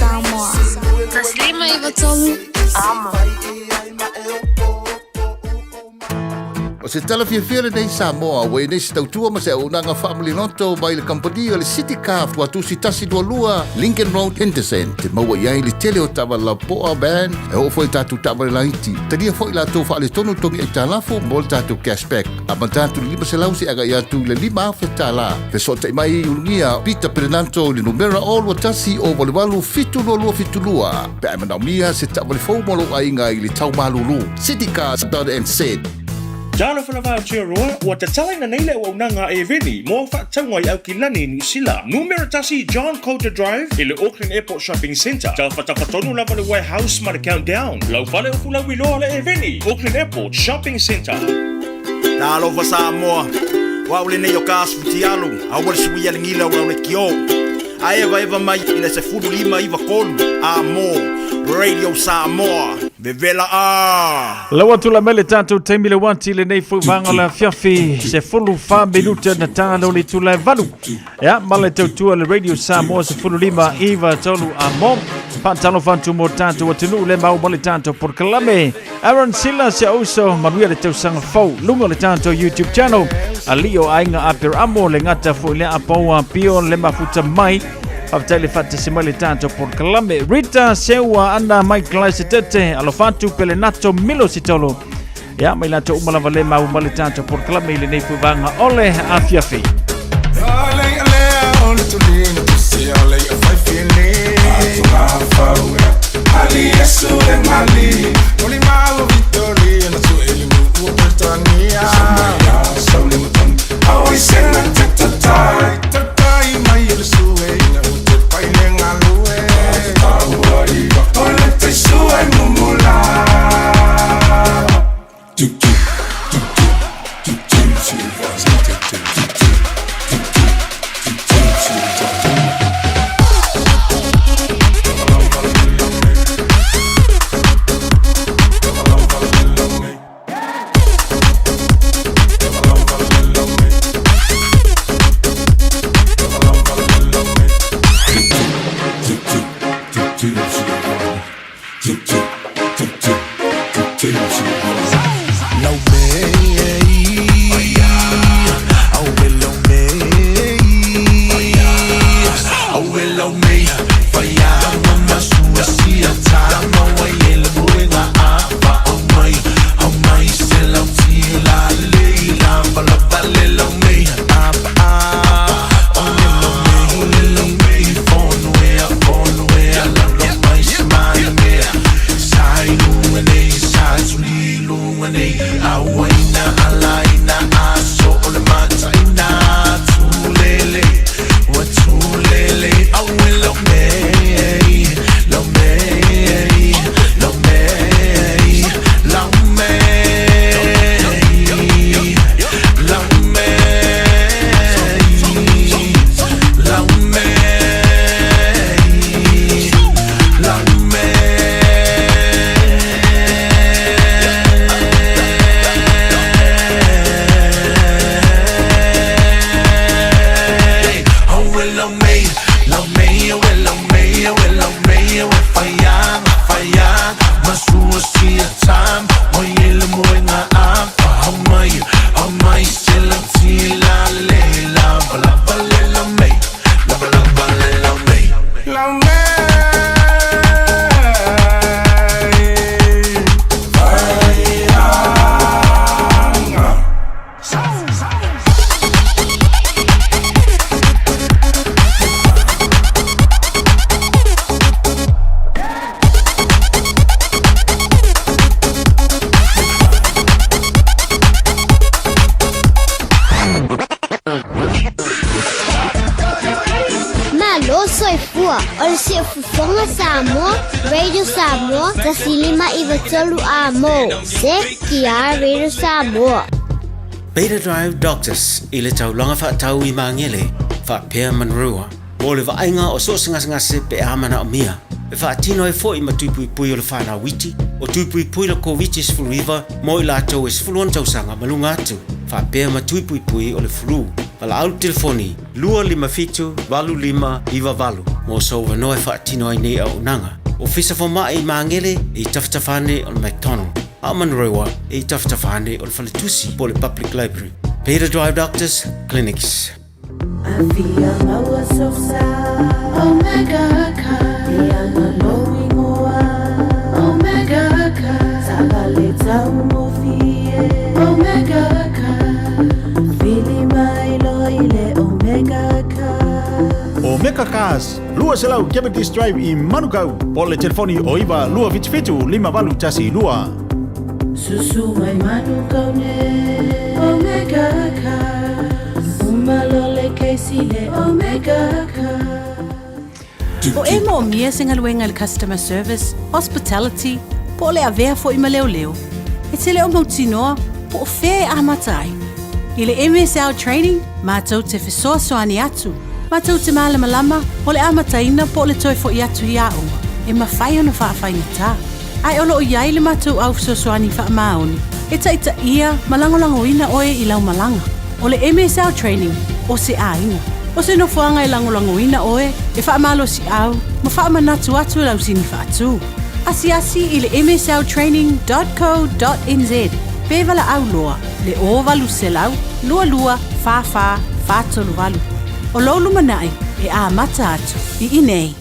Samoa. 153 Amo. O se tala fiafia lenei Samoa ua i nei se tautua ma se auaunaga faamaliloto mai le kamupani o le City Car Tuatusi 122 Lincoln Road Henderson te maua i ai le tele o taavale lapoa van e oo foi i tatou taavale laiti. Talia foi latou faaletonu togi aitalafu mo le tatou cashback amata atu i le 500 seia agai atu i le $5,000. Fesootai mai i Ulugia Peter Perenanto i le numera 021 088 7272 pe a e manaomia se taavale fou mo lou aiga i le tau malulu. Citycars.nz. Talofa lava Aotearoa, ua tatalaina nei le auaunaga a Eveni mo au faatauga i Aukilani, Niu Sila. Numera 1 John Coulter Drive i le Auckland Airport Shopping Centre. Tafatafa tonu lava le warehouse ma le Countdown. Lau fale upu lauiloa le Eveni, Auckland Airport Shopping Centre. Talofa Samoa, o au lenei o Kas Futialu, aua le suia le gila o le kio. A evaeva mai i le 15 93 a mo Radio Samoa, vevela a! Lau atu la mai le tatou taimi le uati lenei foi vaega o le afiafi 14 minute na talo le itula e 8. Ia, ma le tautua le Radio Samoa 15 93 a mo. Faatalofa atu mo tatou atunuu le mau ma le tatou polokalame. Aaron Sila se uso manuia le tausaga fou luga o le tatou YouTube channel. Alii o Aiga Aperamo le gata foi lea apaua pio le mafuta mai. Faafetai le faatasi mai le tatou polokalame. Rita Seua Ana Mike Glaise Tete alofa atu Pelenato Milo Sitolo. Ia mai latou uma lava le mau ma le tatou polokalame i lenei foi vaega o le afiafi. Malo soifua o le Siufofoga Samoa, Radio Samoa, 153 a mo. CKR Radio Samoa. Beta Drive Doctors i le taulaga faatau i Magele faapea Manurewa mo le vaaiga o so o se gasegase pe a manaomia. E faatino ai foi ma tui puipui o le whanau iti, o tui puipui le Koviti-19 mo i latou e 16 tausaga ma luga atu, faapea ma tui puipui o le flu. Valaau telefoni 257 8598. mo sou avanoa e faatino ai nei auaunaga. Ofisa Fomai i Magele e i tafatafa ane o le McDonald, a o Manurewa e i tafatafa ane o le Faletusi po o le Public Library. Peter Drive Doctors Clinics. Afia maua sosa Omega Car Ianga lou ingoa Omega Car Taavale taugofie Omega Car Vili mai loa i le Omega Car Omega Cars, 200 Cavendish Drive i Manukau, po o le telefoni o 9 277 5812. Susu mai Manukau nei Omega Cars Uma loa le kesi le Omega Cars. O e moomia se galuega i le customer service, hospitality, po o le avea foi ma leoleo, e te le o mautinoa po o fea e amata ai. I le MSL Training, matou te fesoasoani atu, matou te malamalama o le amataina po o le toe foi atu i aoga e mafai ona faafaigata. Ae o lo o i ai le matou au fesoasoani faamaoni e taitaia ma lagolagoina oe i lau malaga. O le MSL Training o se aiga. O se nofoaga e lagolagoina oe e faamalosiau ma faamanatu atu lau sini faatu. Asiasi i le msltraining dot co dot nz pe valaau loa le 0800 22 44 438. O lou lumanai e amata atu i inei.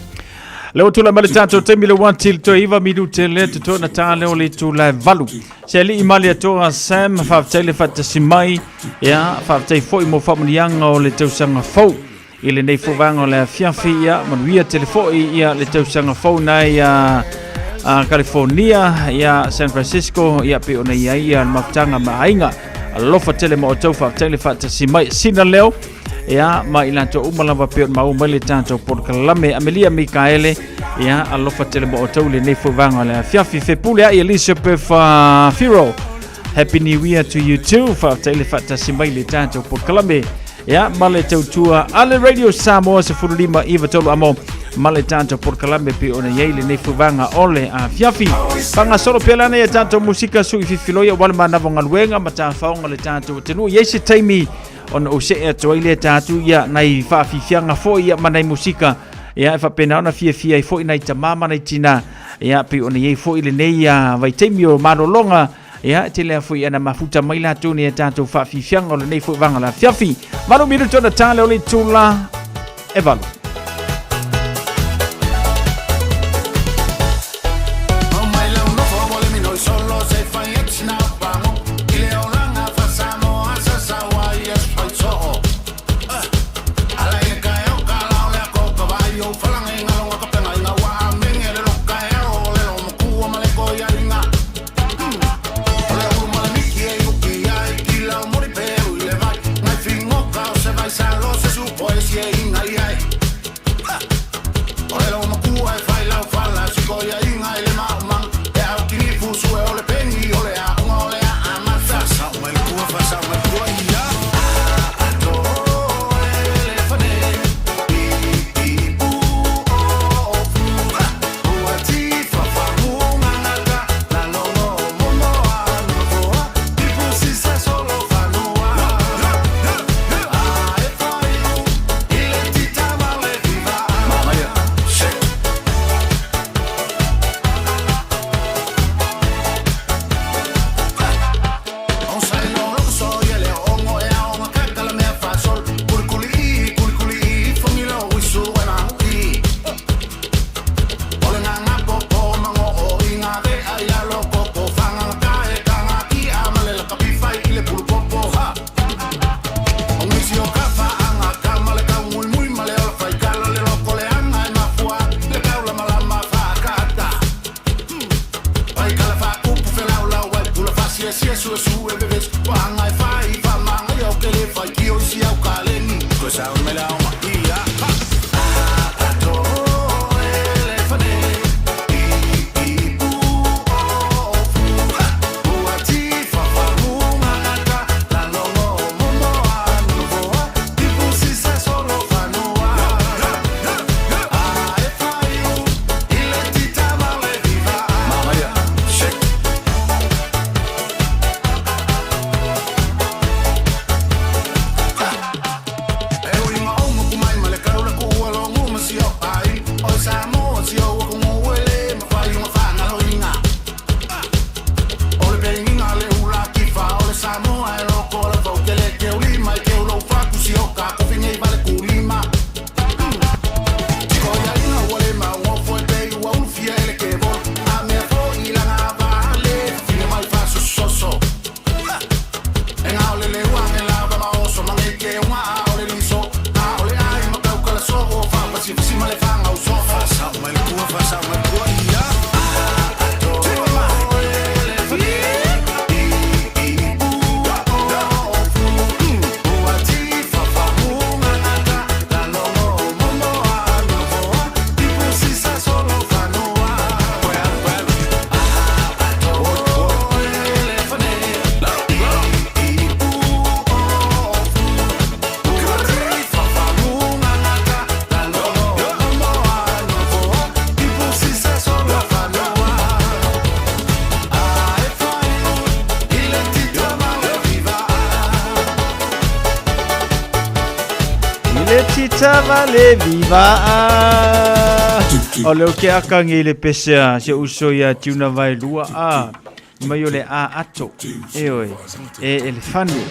Lea ua tulai mai le tatou taimi le uati le toe iva minute lea totoe ona ta lea o le itula e valu. Se alii ma le Atoa Sam, faafetai le faatasi mai, ia, faafetai foi mo faamanuiaga o le tausaga fou i lenei fovaga o le afiafi, ia, manuia tele foi ia le tausaga fou nai ia a California, ia San Francisco, ia pe ona i ai ia le mafutaga ma aiga. Alofa tele ma outou, faafetai le faatasi mai. Sina leo, Ia, ma i latou uma lava pei ona maua mai le tatou polokalame. Amelia Mikaele, ia, alofa tele mo outou i lenei foi vaega o le afiafi. Fepule ai Elizabeth Firo. Happy New Year to you too. Faafetai le faatasi mai le tatou polokalame. Ia, ma le tautua a le Radio Samoa 15 9 amo ma le tatou polokalame pei ona i ai lenei foi vaega o le afiafi. Faagasolo pea lana ia tatou musika sui fifiloia ua le manava o galuega ma tafaoga le tatou atunuu. I ai se taimi ona ou see atu ai lea tatou ia nai faafiafiaga foi ia ma nai musika ia e faapena ona fiafia ai foi nai tamā ma nai tinā ia pei ona i ai foi lenei ia vaitaimi o malologa ia e tele foi ana mafuta mai latou nei a tatou faafiafiaga o lenei foi vaga lafiafi. 8 minuto ona ta lea o le itula e 8. Tavale viva. O le o ke aka ngi le pese a se uso ia tiuna vai lua a mai o le a ato. E oe, e e le fane.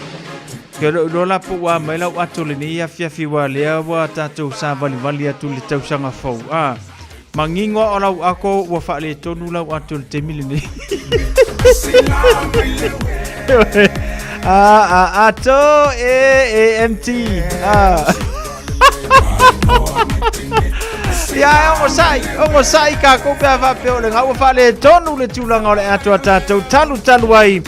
Ke lo lo la po wa mai lau ato le ni afiafi wa lea wa tātou sa vali vali atu le tausaga fou. A mangingo o lau ako ua whaale tonu lau ato le taimi lenei. A a ato e e M T. A. Ia e ogo sai, ogo sai ka kou pe a whapea o le ngā ua whaale tonu le tūlanga o le ato a tātou talu talu ai.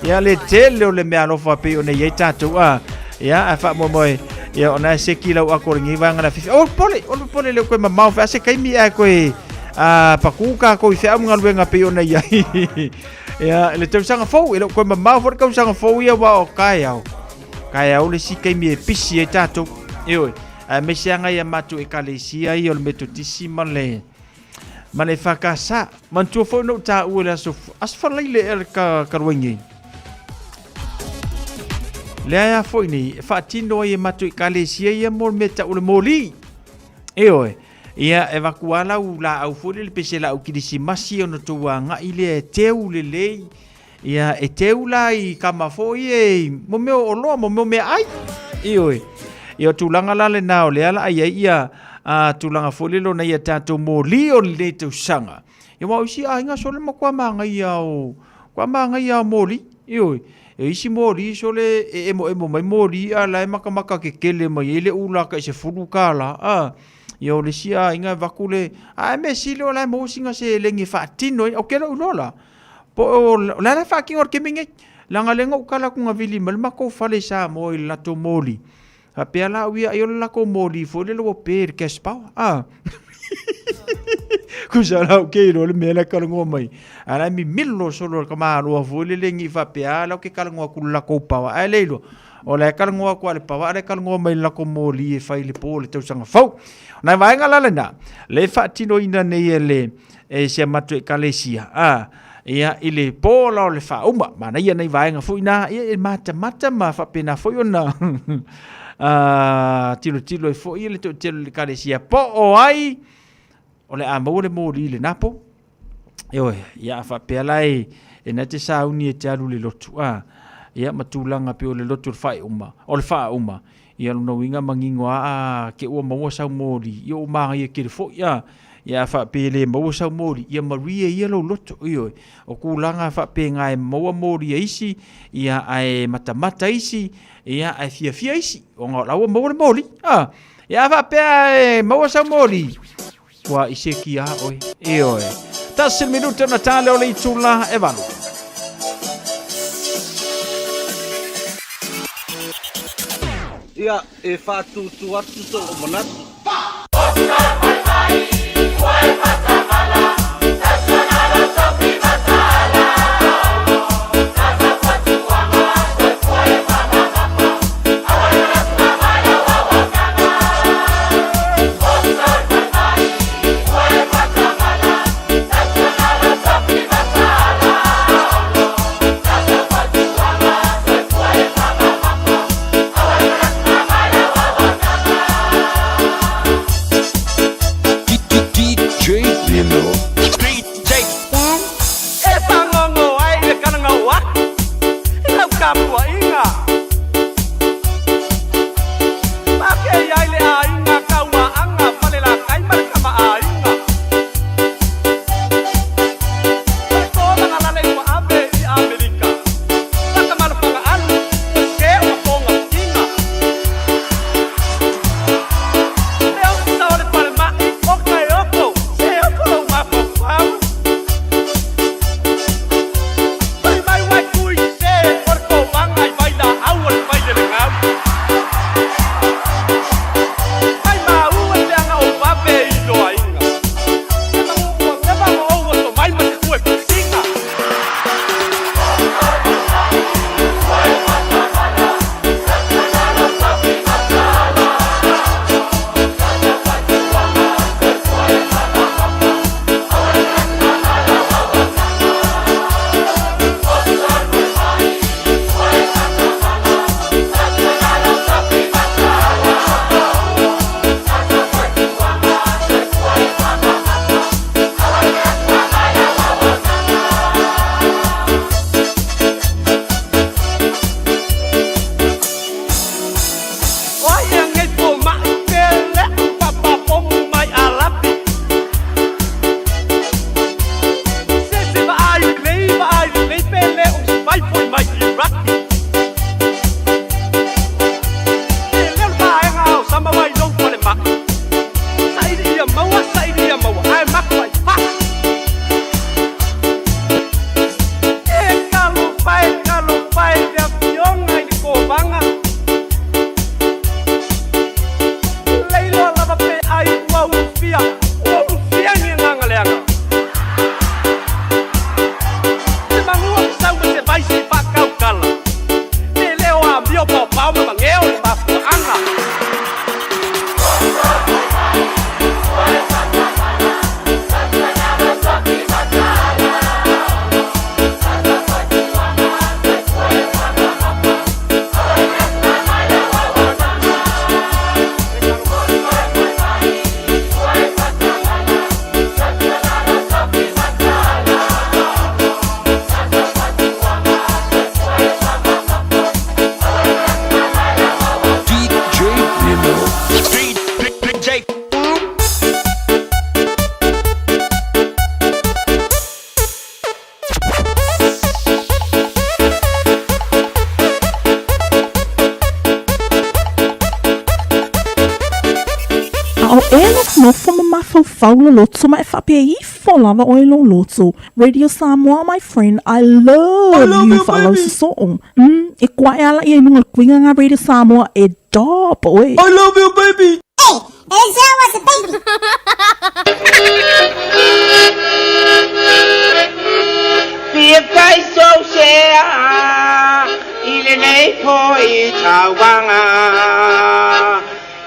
Ia le tele o le mea alofa pei o nei ai tātou a. Ia a wha moe ia o nā seki lau ako le ngi wanga na fifi. O pole, o le pole le koe mamao wha se kaimi a koe a paku ka koe wha amunga luenga pei o nei ai. Ia le tausaga fou, e le koe mamao fo le tausaga fou ia wa o kai au. Kai au le si kaimi e pisi e tātou. E oi, a me se anga ia matu e kalesia i o le metodisi ma le ma le whakasa. Mantua fo no tā ua le aso, aso whalaile e le ka karuengi. Le aia foi nei, e whaatino ai e matu i kalesia ia mo le mea tau le moli. E oe, ia e vaku ala u la au foi le pese la au kirisimasi ona tou agai lea e teu lelei. Ia e teu la i kama foi e mo mea o oloa, mo mea o meaai. E oe, ia o tulaga la lena o lea la ai ai ia a tulaga foi le lona ia tātou moli o lenei tausaga. Ia wa o isi aiga sole ma kua māngaia o kua māngaia o moli. E oe, e isi moli sole e emo emo mai moli a la e makamaka kekele mai ai le ula ka i se fulu kāla. A, ia o le isi aiga e vaku le, a e mea sili o la e maua singa se lengi e faatino ai, o ke lou iloa la. Po o le a la e faatino e le kemi nei. Leaga le na ou kala atu na vili mai le matou fale i Samoa i le latou moli. Faapea la au ia ai o le latou moli foi lele ua pe i le cash power. A. Kusa la au ke iloa le mea la e talanoa mai. A la e mimilo solo le tamaloa foi lele ni faapea a la ou te talanoa atu i le latou power. Ae le iloa, o la e talanoa atu lava i le power a o la e talanoa mai i le latou moli e fai i le po o le tausaga fou. O nai vaega la lena, lea e faatinoina nei e le e si a matou ekalesia, a, ia, i le po la o le faauma. Manaia nei vaega foi na, ia, e matamata ma faapena foi ona a, tilotilo ai foi le toatele o le ekalesia po o ai o le a maua le moli i lena po. Ioe, ia a faapea la e, e na te sauni e te alu i le lotu, a, ia ma tulaga pei o le lotu o le faaiuma, o le faauma, ia lona uiga manino a, a ke ua maua sau moli, ia ua manaia tele foi, a, ia a faapea e le maua sau moli, ia malie ia lou loto, ioe, o tulaga faapena e maua moli a isi, ia ae matamata isi, ia ae fiafia isi, ona o la ua maua le moli, a, ia a faapea e maua sau moli, Ua i se ki a oe. Ioe. Tasi le minute ona tale o le itula e valu. Ia, e faatūtū atu sou manatu. fau lo loto ma e faapea ifo lava oe i lou loto. Radio Samoa my friend, I love you faalausoso'o. Umm e koa'e ala ia i luga o le kuiga nga Radio Samoa e dop oe. I love you baby. Hey, Ezra was a baby. Fia fai sou sea i lenei foi tauvaga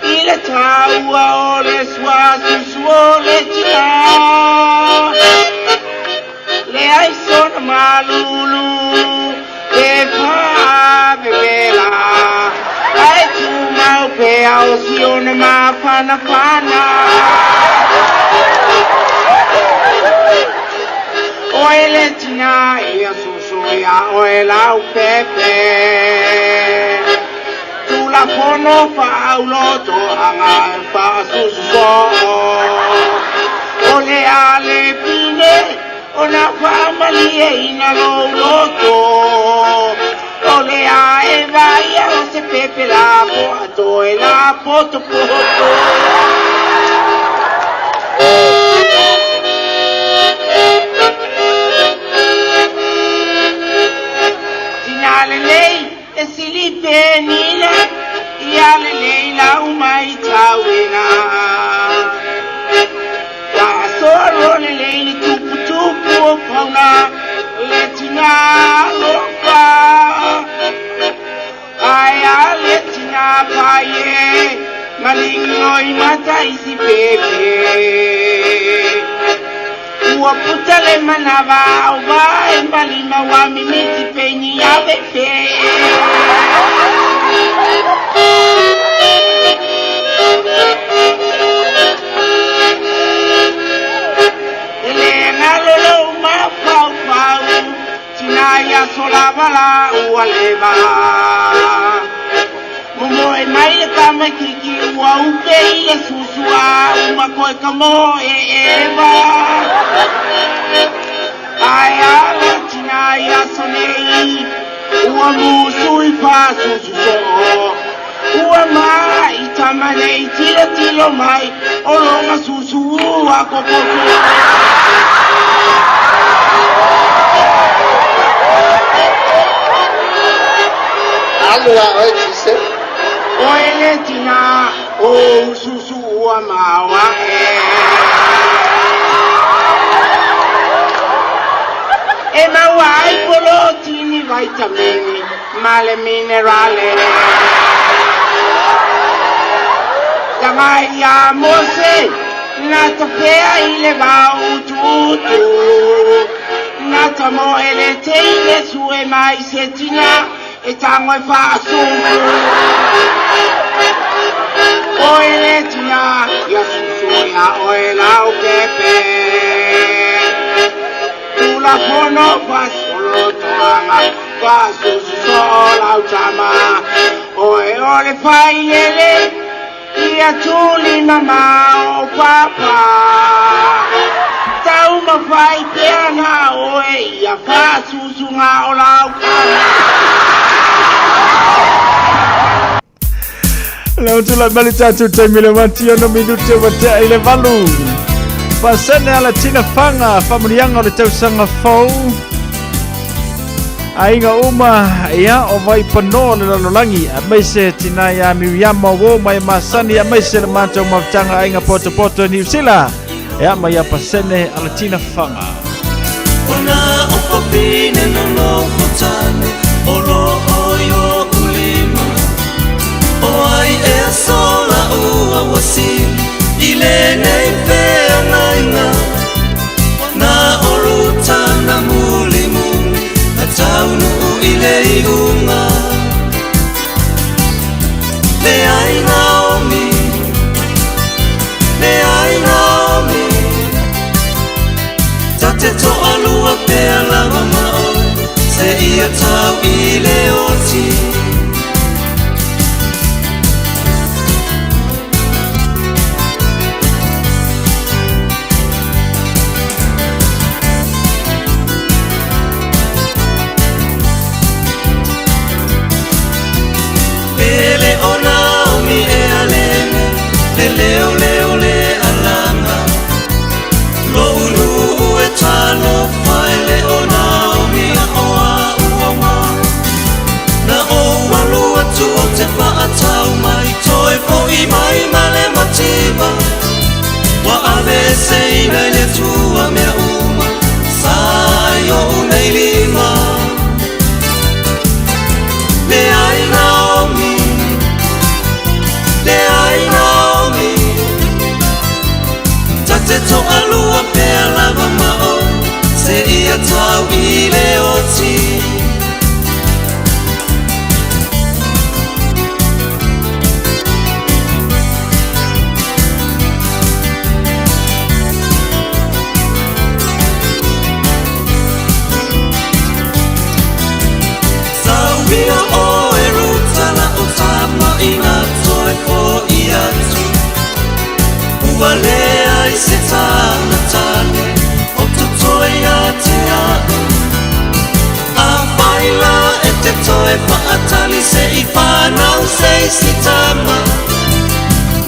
I le taua o le suasusu o le tina Leai sona malulu pe faavevela Ae tumau pea o siona mafanafana Oe le tina ia susu ia oe lau pepe Tulafono faaulotoaga e faasusu soo O le a le pine ona faamalieina lou loto O le a e vaaia o se pepe lapoa toe lapotopoto Tina lelei E sili penina ia lelei lau maitauina Faasolo lelei le tuputupu o pauna le tina alofa Ae a le tina paie maligi loimata i si pepe Ua puta le manava o vae ma lima ua mimiti peini ave pe. E le galo lou mafaufau tina i aso lava la ua leva. Momoe mai le tamaititi ua upe i le susu a uma koe ka moe eva. Ae a le tina i aso nei ua musu i fasusu soo. Ua mai tama nei tilotilo mai o lona susu ua kokoto. Alu a oe Jise. Oe le tina o ususu ua maoae. E maua ai polotini, vaitamini ma le minerale. Tagai ia Mose na tafea i le vao utuutu. Na tamoe le teine sue mai se tina e tago e faasusu. Oe le tina ia susu ia oe lau pepe. Tulafono faasolotoaga faasusu soo lau tama. Oe o le failele ia tuli mamao papa. Taumafai pea na oe ia faasusuga o lau kama. Lea ua tulai mai le tatou taimi le mati ono minute ua tea i le valu. Pasene ala tina fanga faamanuiaga o le tausaga fou. Aiga uma ia o vai panoa le lalolagi aemaise tina ia Miriama uo mai masani aemaise le matou mafutaga aiga potopoto i Niu Sila ia ma ia pasene ala tina fanga. Ona o fafine na nofo tane o lo o i oʻu lima O ai ea sola ua uasili i lenei feagaiga Na o Ruta na mulimuli na taunuu i le iuga Leai Naomi, leai Naomi Ta te toalua pea lava ma oe seia tau i le oti. Pele o Naomi e alele, le leo leo le alaga. tau i le oti. Tauia oe Ruta la o tama ina toe fo'i atu. Ua leai se tala tane o totoe ia te a'u. Afai la e te toe fa'atali se i fanau se isi tama.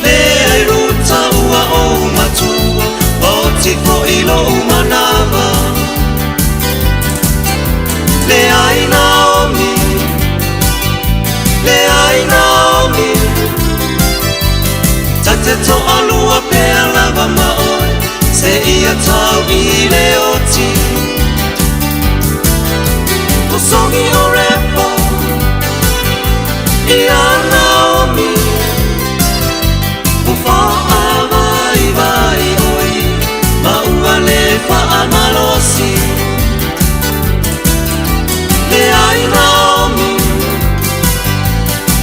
Leai Ruta ua ou matua, oti fo'i lo'u manava. Leai Naomi, leai Naomi, ta te to'alua pea lava ma oe seia tau i le oti. O songi o Repo ia Naomi, ua fa'avaivai oe ma ua lē fa'amalosi. Leai Naomi,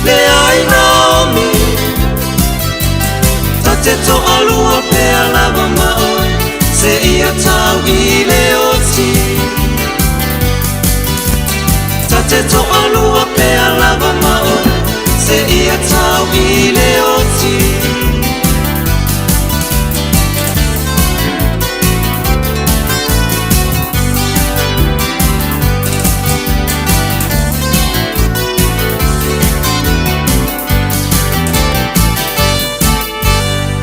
leai Naomi, ta te to'alua pea lava ma oe seia tau i le oti. Ta te to'alua pea lava ma oe seia tau i le oti.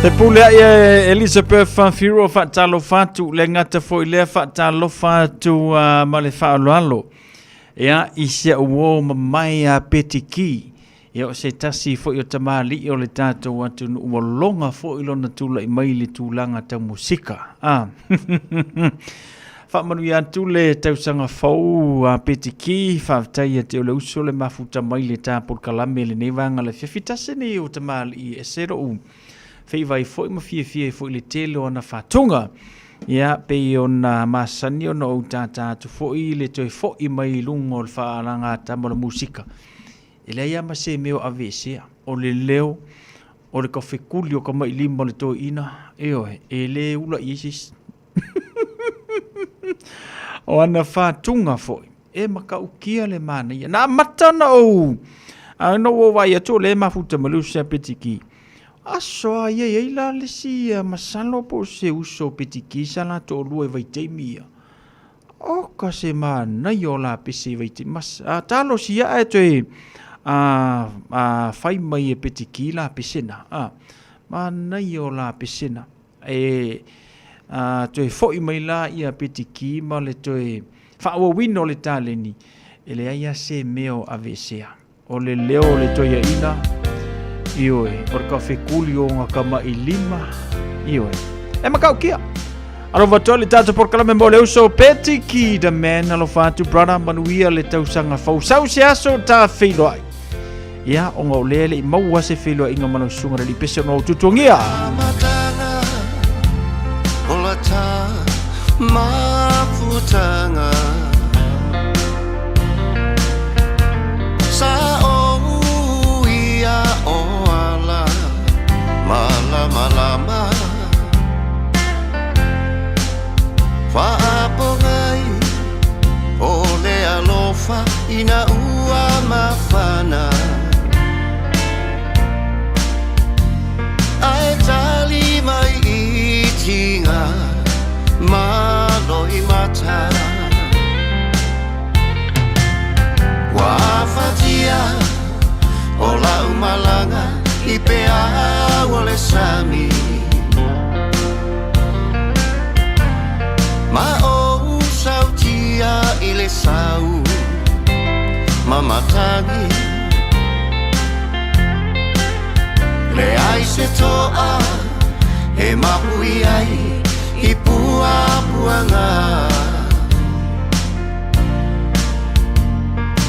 Te pule ai e Elizabeth Firo faatalofa atu le gata foi lea faatalofa atu ma le faaaloalo ia i si au uo mamae a Petiki ia o se tasi foi o tamalii o le tatou atunuu ua loga foi lona tula'i mai i le tulaga tau musika a Faamanuia atu le tausaga fou a Petiki, faafetai ia te oe le uso le mafuta mai le ta polokalame i lenei vaega le afiafi tasi nei o tamalii ese lo'u feivai foi ma fiafia ai foi i le tele o ana faatuga. Ia, pei ona masani ona ou tātā atu foi le toe fo'i mai i luga o le faalagātama o le musika. E leai lava ma se mea o aveesea, o le leo, o le kafekuli o kamaʻilima o le toeaina, ioe, e le ula i ai se isi. O ana fatuga foi, e matautia le manaia. Na amata ona ou, a na ou vaai atu o lea e mafuta mai le uso ia Petiki. Aso a ia i ai la le isi masalo po o se uso o Petiki sa la toalua i vaitaimi ia. Oka se manaia o la pese i vaitaimi. Mas, a talosi ia ae toe a, fai mai e Petiki la pese na. A, manaia o la pese na. E toe foi mai la ia Petiki ma le toe faaauauina o le taleni, e leai lava se mea o aveesea. O le leo o le toeaina, ioe, o le kafekuli o ona kamaʻilima, ioe. E matautia. Alofa atu ai le tatou polokalame mo le uso Petiki the man. Alofa atu brother, manuia le tausaga fou. Sau se aso ta feiloai. Ia, ona o lea e le i maua se feiloaiga ma lau susuga le alii pese ona o tutuagia. Amataga o la ta mafutaga Sa ou ia o ala malamalama Faapogai o le alofa ina ua mafana Ae tali mai i tiga ma loimata Ua afatia o lau malaga i peau o le sami Ma ou sautia i le sau ma matagi Leai se toa e mahui ai i puapuaga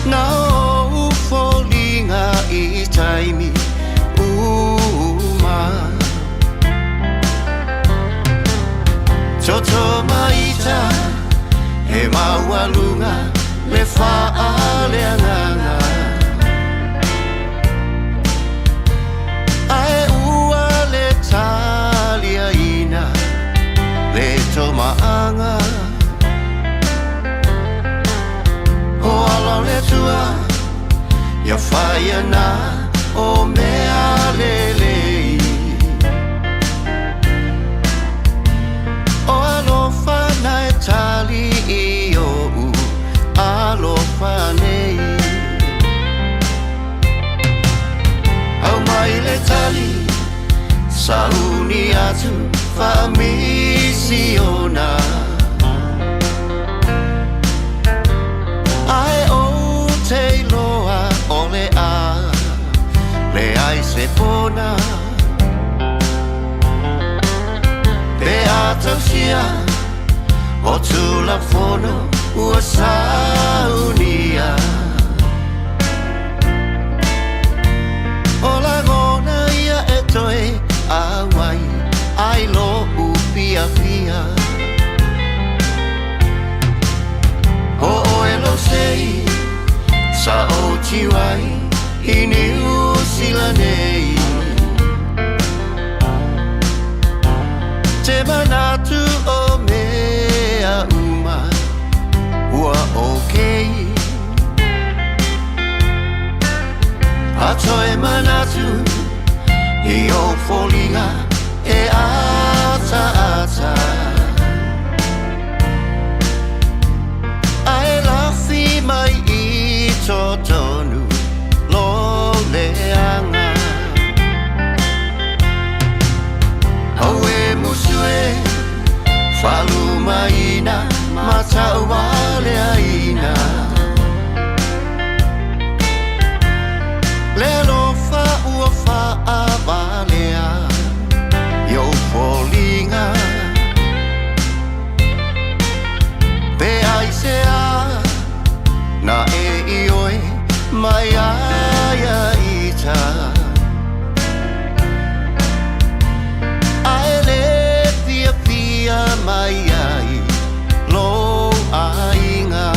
Na ou foliga i taimi uma Toto maita e maua luga le faaleagaga Ae ua le taliaina le tomaaga O ala o le Atua ia faia na o mea lelei O alofa na e tali i o'u alofa nei Aumai le tali sauni atu faamisiona Ae ou te iloa o le a leai se pona Pe a tausia o Tulafono ua saunia O lagona ia e toe auai ai lo'u fiafia O oe lou sei sa ou tiu ai i Niu Sila nei Te manatu o mea uma ua okay A toe manatu i ou foliga e ataata Ae lafi mai i totonu lo leaga Auē musu e faalumaina ma taualeaina Le alofa ua faavalea i ou foliga Pe aisea na e ioe mai ai ia ita Ae le fiafia mai ai lou aiga.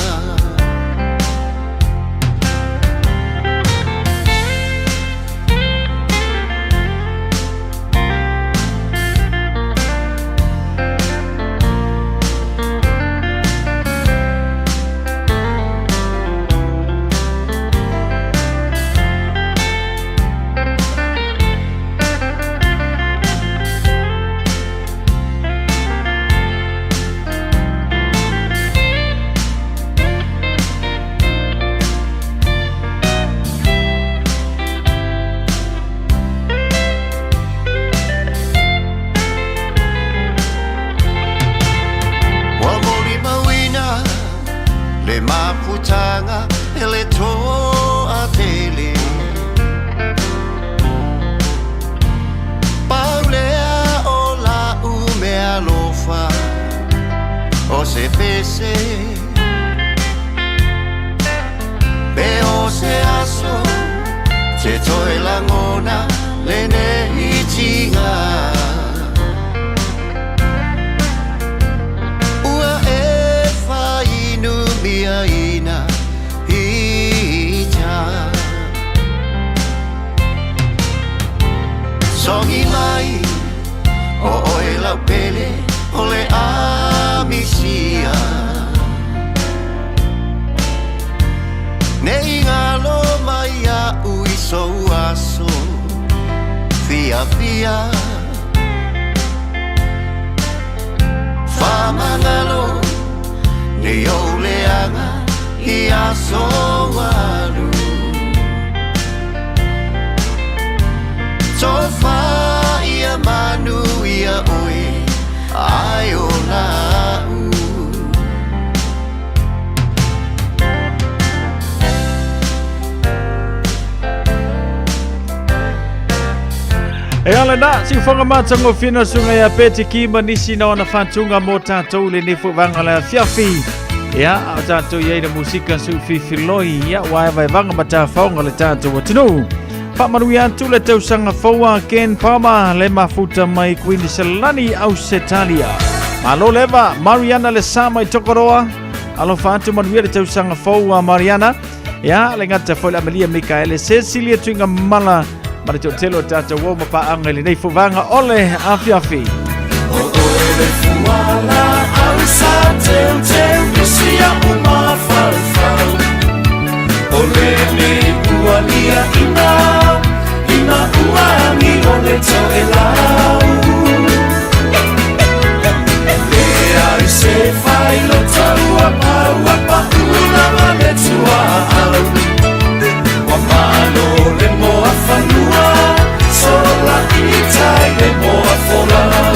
Ua molimauina le mafutaga e le toatele. Pau lea o la'u meaalofa o se pese Pe o se aso te toe lagona lenei tiga Ua e faainumiaina ita Sogi mai o oe lau pele o le amisia Ne i galo mai iaʻu i sou aso fiafia Faamagalo nei ou leaga i aso alu Tofa ia manuia oe ae ola a'u. E ala na, siufaga matagofie na susuga ia Peti Ki ma nisi na ona faatuga mo tatou lenei foi vaega le afiafi. Ia, a o tatou i ai le musika suufifiloi, ia, ua evaevaga ma tafaoga le tatou atunuu. Faamanuia atu le tausaga fou a Ken Palmer le mafuta mai Queensland, Ausetalia. Malo leva, Mariana le sa mai Tokoroa. Alofa atu manuia le tausaga fou a Mariana. Ia, le gata foi le Amelia Mikaele, Cecilia Tuiga Mala, ma le toatele o tatou uo ma paaga i lenei fuvaga o le afiafi. O oe le fuala au sa teuteu isi au mafaufau O lenei ua lia ina ina ua agi o le toelau Leai se failota ua pau ua pau lava le tuaau Ua malo le moa fanua sola i tai le moa folau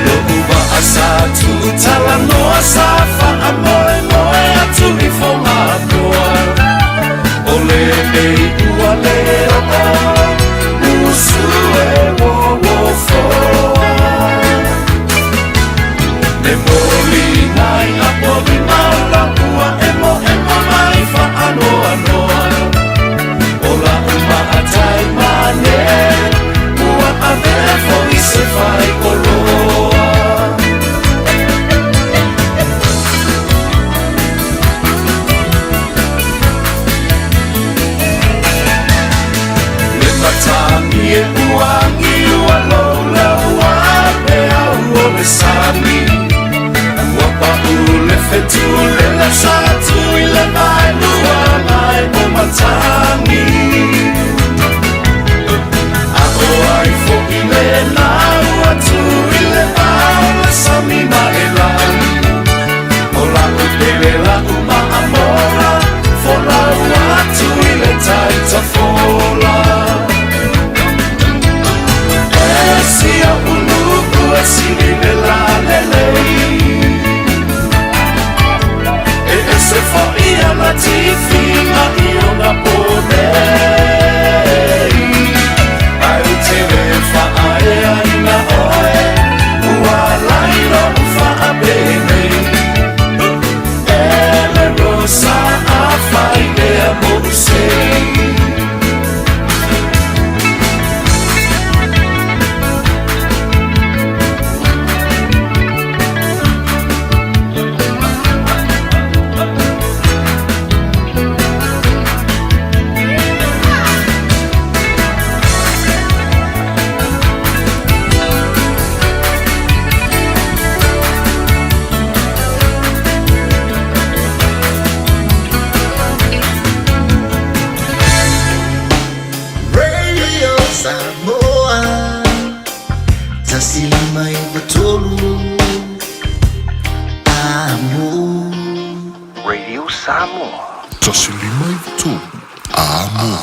Lo'u waa sa tuutalanoa sa faamoemoe atu i Fogapoa O lenei ua le oo usu e uouofoa Me moli nai apo i maula ua emoemo mai faanoanoa O la'u maatai mane ua avea foi se faikoloa Le matagi e ua agi ua louloua peau o le sami Ua pau le fetu le lasa atu i le vaelua mai o matagi A o ai foi lena ua tu i le vao le sami ma e lagi O la'u pele la'u maamola Folau atu i le tai tafola E sia ulu'u e sili le lalelei E ese fo'i ana tifiga i ona po nei Ae ou te le faaeaina oe Ua alai lo'u faapenei E le Rosa afai ea mo'u sei Radio Samoa 105.3 Amo Radio Samoa. 105.3 Amo.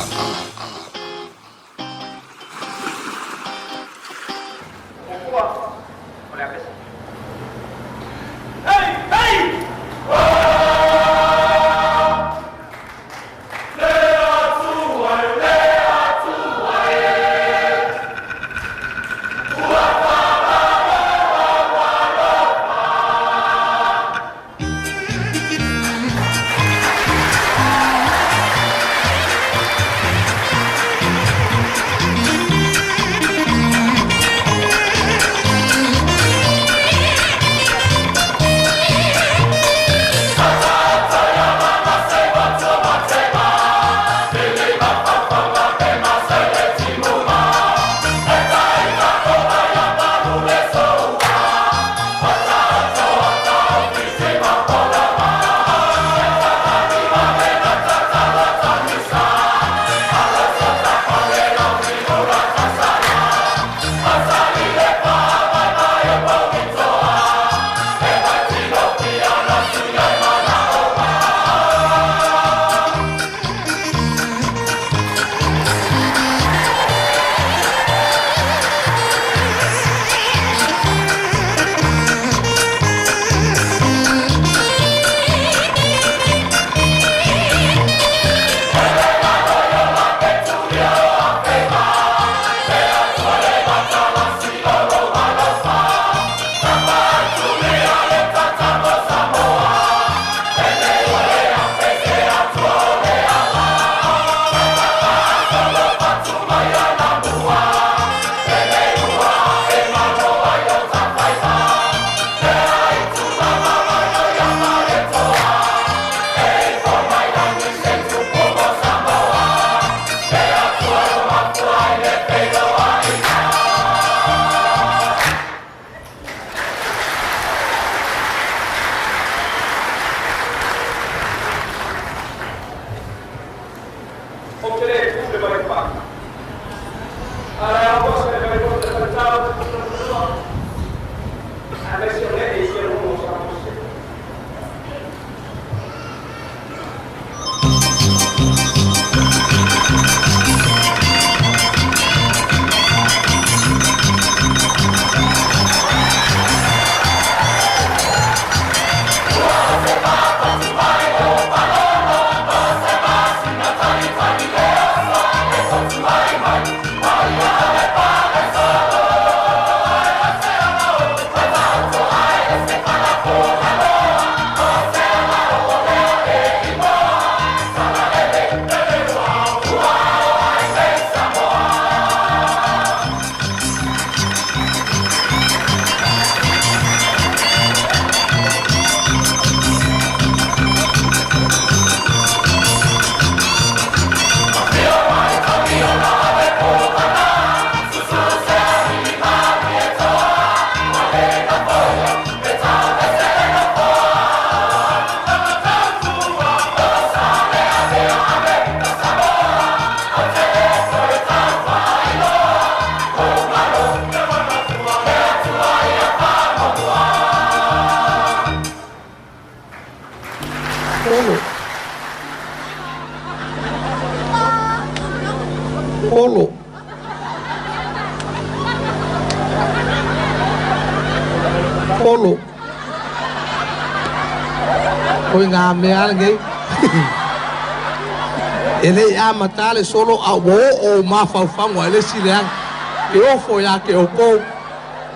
Polo. O ituaiga mea lava lenei. E le i amata le solo a ua oo ou mafaufauga i le isi leaga. Ke ofo ia te outou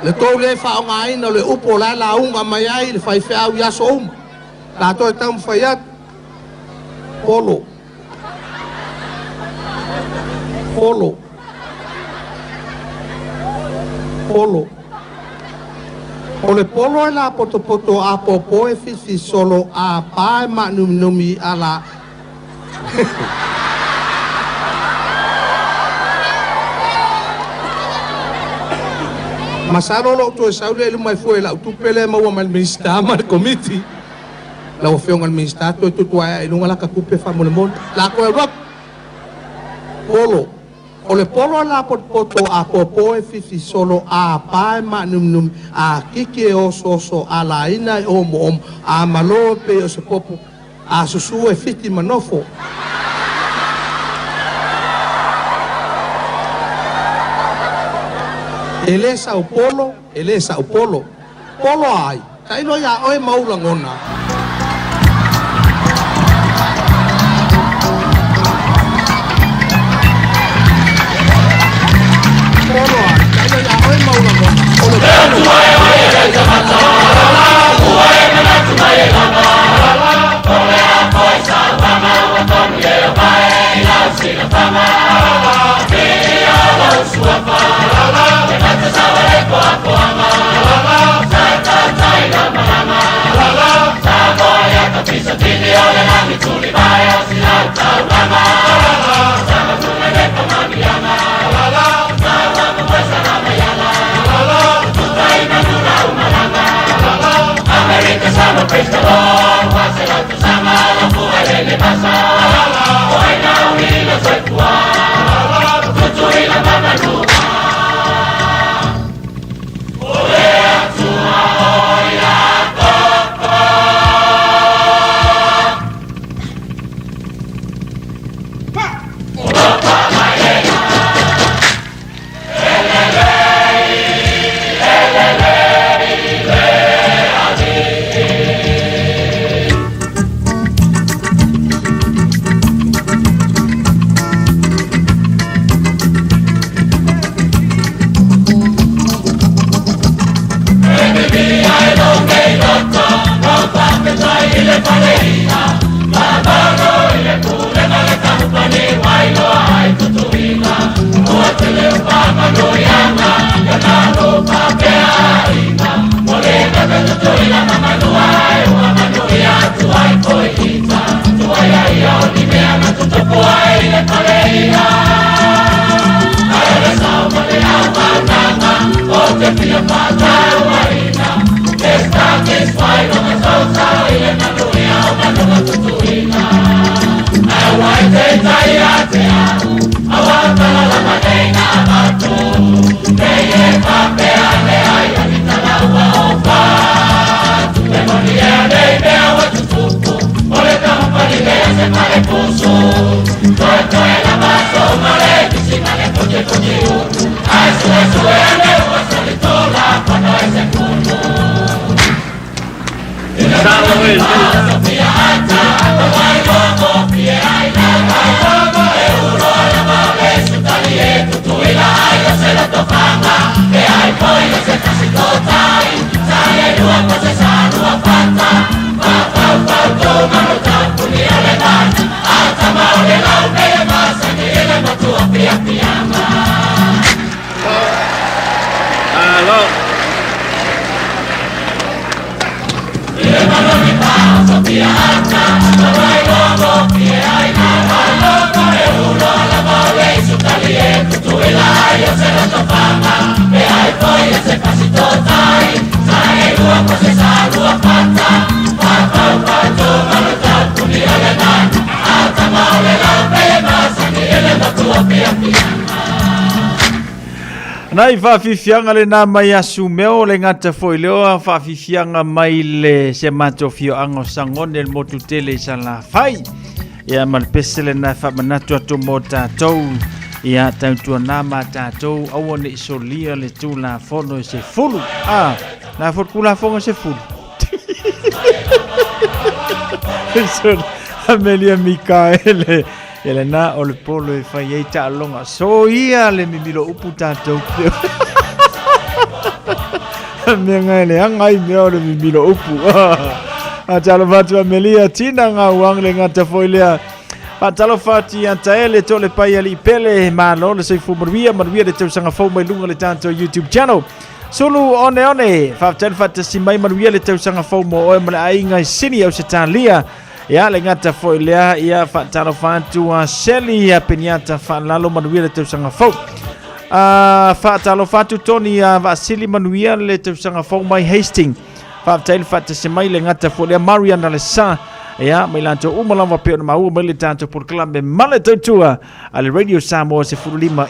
le tou le faaaogaina o le upu o la e lauga mai ai le faifeau i aso uma. O le a toe taumafai atu. Polo. Polo. Polo. O le polo e lapotopoto apoapo e fisifisolo a pa e maanuminumi a la Masalo o lou toe sau lea i luma e fua i lau tupe lea e maua mai le Minisita ma le Komiti. Lau Afioga i le Minisita, toe tutuae ae i luga laka tupe faamolemole. La toe alu atu. Polo. O le polo a lapotopoto apoapo e fisifisolo a pa e maanuminumi a kiki e osooso a laina e omoomo a malo e pei o se popo a susu e fiti ma nofo. E le sa'u polo, e le sa'u polo. Polo a ai, tailo iā oe ma ou lagona. Polo a ai, tailo iā oe ma ou lagona. O le polo. Nai faafiafiaga lena mai asu meo le gata foi leo faafiafiaga mai le se matou afioaga o Sagone le motu tele i Salafai. Ia ma le pese lena e faamanatu atu mo tatou ia tautuana ma tatou aua ne i solia le Tulafono e 10 a. Na fo kula fonga se fulu. Amelia Mikaele. Ia lena o le polo e fai ai taaloga. Soia le mimilo upu tatou. Mea ngai le anga ai mea o le mimilo upu. A talofa atu Amelia tina ngā uang le ngata foi lea. Faatalofa atu ia Taele to le pai ali pele malo le soifua manuia manuia le tausaga fou mai luga le tatou YouTube channel. Sulu one one, faafetai le faatasi mai manuia le tausaga fou mo oe ma le aiga i Sini Ausetalia. Ia le gata foi lea, ia faatalofa atu a Seli ia Peniata Faalalo manuia le tausaga fou. A faatalofa atu Tony a Vaasili manuia le tausaga fou mai Hastings. Faafetai le faatasi mai le gata foi lea Mariana le sa. Ia mai latou uma lava pei ona maua mai le tatou polokalame ma le tautua a le Radio Samoa 15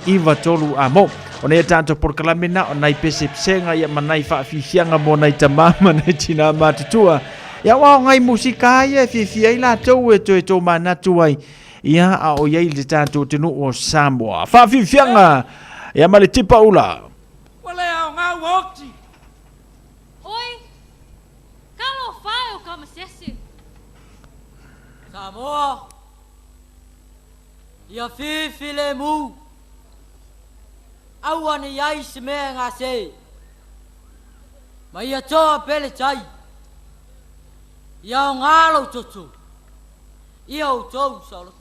93 a mo. O nei tatou polokalame na o nai pese pesega ia ma nai faafiafiaga mo nai tamā ma nai tinā matutua. Ia ua o ngai musika ia e fiafia ai latou e toe tō manatu ai. Ia a o iai le tatou atunuu o Samoa. Faafiafiaga ia ma le tipa ula. Ua le aoga ua oti. Oi, talofa e o Kamasese. Samoa, ia fifi le mu. Aua ne i ai se mea e gase. Ma ia toa pea le tai. Ia aoga lou toto. Ia outou saoloto.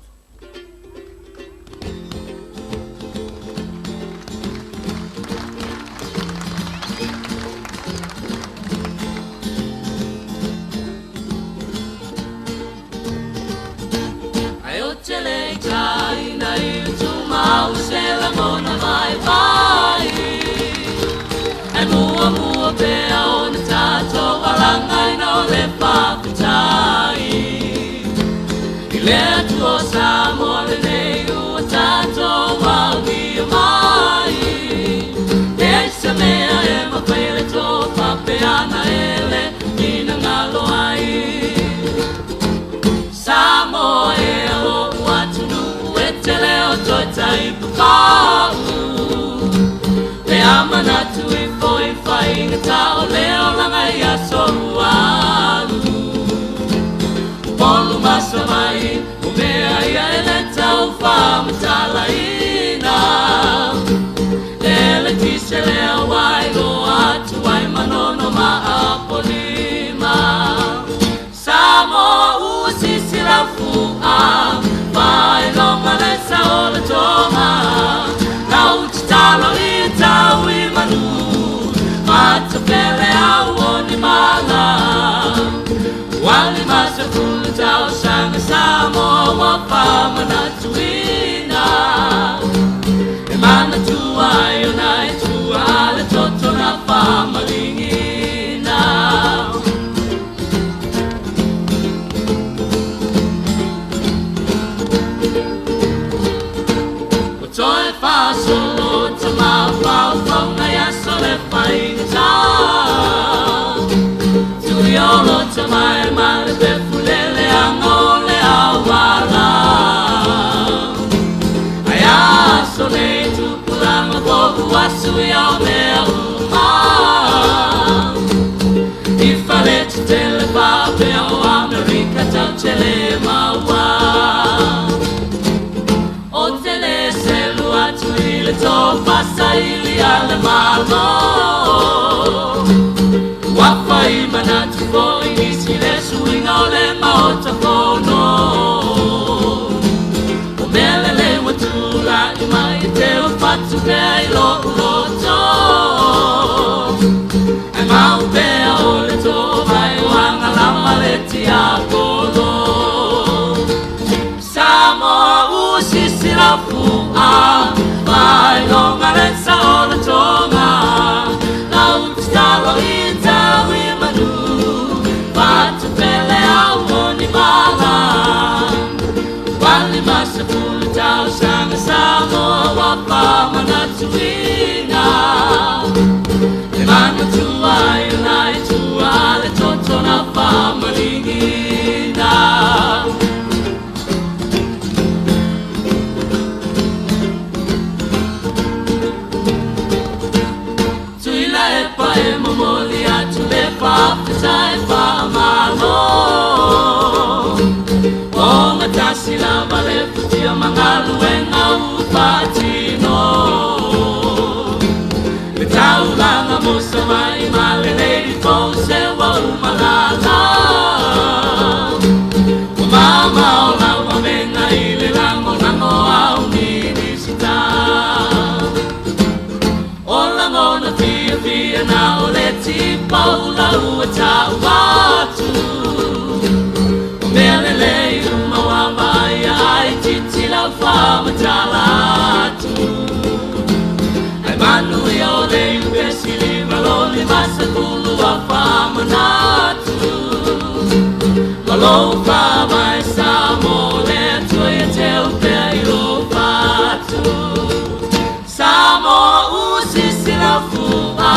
Ae o te le taina i le tumau se lagona vaivai E muamua pea ona tatou alagaina o le faafetai I le Atua o Samoa lenei ua tatou aulia mai Leai se mea e mafai e le tofa pe ana e le finagalo ai Samoa e lou atunuu e te le o toe taipapau Pe a manatu ifo i faigata o le olaga i aso ua alu Polu masa mai o mea ia e le tau faamatalaina Le eletise lea ua iloa atu ai Manono ma Apolima Samoa ua sisi lau fua Faailoga le sao o le toga Lau tatalo ia tau i manu Matapele au o ni mala Ua 50 tausaga Samoa ua faamanatuina E manatua ai ona e tua le toto na faamaligina Ua toe faasolo tamafaufauga i aso le faigata Tuiolo tamae ma le pefulele aga o le auala Ai aso nei tupulaga fo'u asu ia o mea uma I fale tetele faapea o Amerika tau tele maua O te le selu atu i le tofa saili a le Malo Ua fai manatu foi nisi le suiga o le Maota Fono O mea lelei ua tulai mai e te o fatu pea i lou loto Ae mau pea o le too mai o agalama le tiapolo Samoa ua sisi lau fua Faailoga le sao o le toga Lau tatalo ia tau i manu Fatupele au o ni mala Ua 50 tausaga Samoa ua faamanatuina E manatua ai ona e tua le toto na faamaligina Tuilaepa e momoli atu tasi lava le futia ma galuega ua faatino. Le taulaga mo Savaii ma lenei pou se ua uma lala. Ua mamao lava mega i le lagolago au Minisita. O lagona fiafia na o le tipaula ua tau atu. O mea lelei uma ua vaaia ai titi lau faamatala atu. Ae manuia o le iupesili 850 ua faamanatu. Ma lou faavae Samoa le Atua ia te au pea i lou fatu. Samoa u sisi lau fua,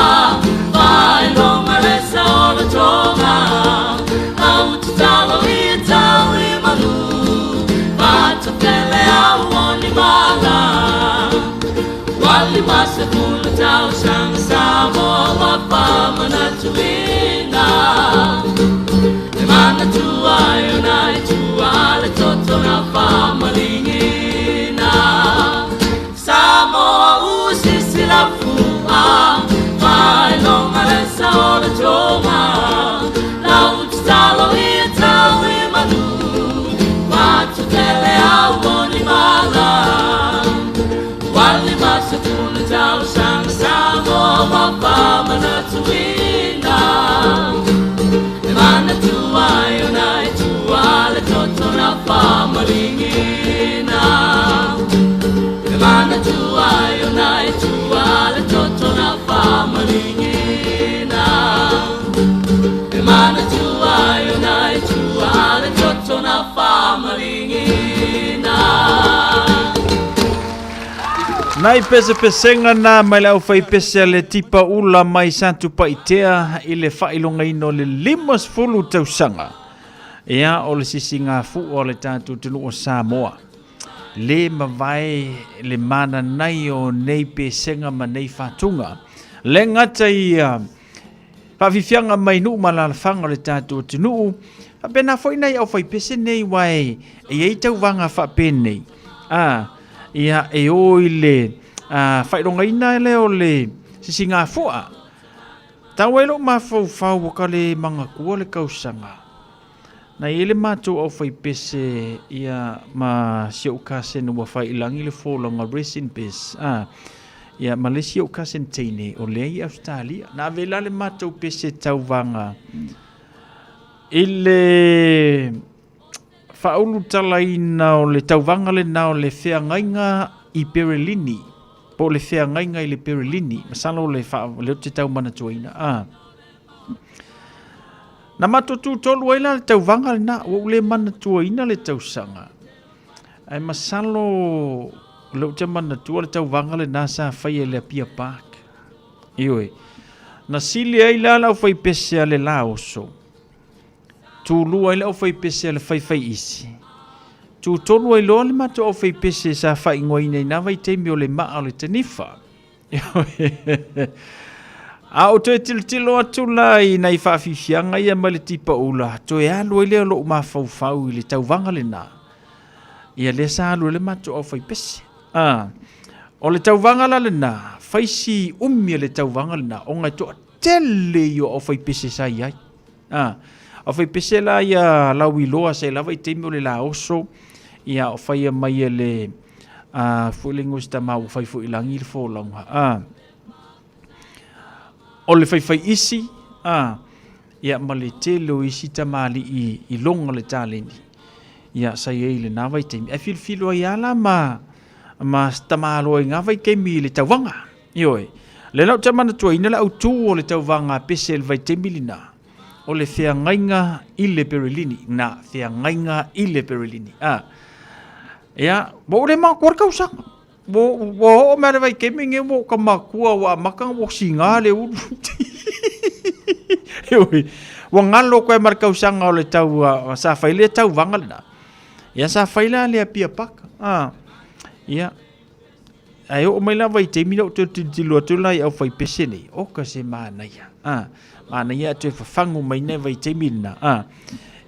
faailoga le saolotoga. Lau tatalo ia tau i manu, matafele au o ni mala. Ua 50 tausaga Samoa ua faamanatuina. E manatu ai ona i tua le toto na faamaligina. Samoa u sisi lau fua, faailoga le saolotoga. Lau tatalo ia tau i manu, matafele au o ni mala. Ua 50 tausaga Samoa ua faamanatuina. E manatu ai ona i tua le toto na faamaligina. E manatu ai ona i tua le toto na faamaligina. E manatu ai ona i tua le toto na faamaligina. Nai pesepesega na mai le aufaipese a le tipa ula mai Satupaitea i le faailogaina o le 50 tausaga. Ia, o le sisigafua o le tatou atunuu o Samoa. Le mavae le mananai o nei pesega ma nei fatuga. Le gata ia faafiafiaga mai nuu ma alaalafaga o le tatou atunuu, faapena foi nai aufaipese nei aua e i ai tauvaga faapenei, a, ia, e o i le faailogaina lea o le sisigafua. Tau ai lou mafaufau ua ka le manatua le tausaga na i ai le matou aufaipese ia ma si ou cousin ua fai i lagi le folauga rest in peace a ia ma le isi ou cousin teine o lea i Australia na ave la le matou pese tauvaga i le faaulutalaina o le tauvaga lena o le feagaiga i Perelini po o le feagaiga i le Perelini masalo le faa le ou te tau manatuaina a Na matou tutolu ai la le tauvaga lena, ua ou le manatuaina le tausaga. Ae masalo o lea ou te manatua le tauvaga lena sa faia i le Apia Park. Ioe. Na sili ai la le aufaipese a le Laoso. Tulua ai le aufaipese a le Faifaiisi. Tutolu ai loa le matou aufaipese sa faaigoaina i na vaitaimi o le Maa o le Tanifa. A ou toe tilotilo atu la i nai faafiafiaga ia mai le tipaula, toe alu ai lea o lou mafaufau i le tauvaga lena. Ia lea sa alu ai le matou aufaipese. Ah, o le tauvaga la lena, fai si umi o le tauvaga lena, ona e toatele ia o aufaipese sa i ai. Ah, aufaipese la ia lauiloa sa i lava i taimi o le laoso, ia o faia mai e le a foi le igoa o si tama ua fai foi i lagi le folauga a o le faifai isi a ia ma le tele o isi tamalii i loga le taleni ia sa i ai i lena vaitaimi ae filofilo ai lava la ma ma tamaloa i na vaitaimi i le tauvaga ioe lea la ou te manatuaina le autu o le tauvaga a pese i le vaitaimi lena o le feagaiga i le Perelini na feagaiga i le Perelini a Ia, ua ou le matua le tausaga. Ua, ua oo mai le vaitaimi lenei ua ou ka matua ua amata ona ua siga le ulu. Ioe, ua galo atu ai ma le tausaga o le tau, sa fai le tauvaga lena. Ia sa fai la le Apia Park. Ah, ia, ae oo mai la vaitaimi lea ou toe tilotilo atu la i aufaipese nei, oka se manaia. Ah, manaia ae toe fafagu mai nai vaitaimi lena. Ah,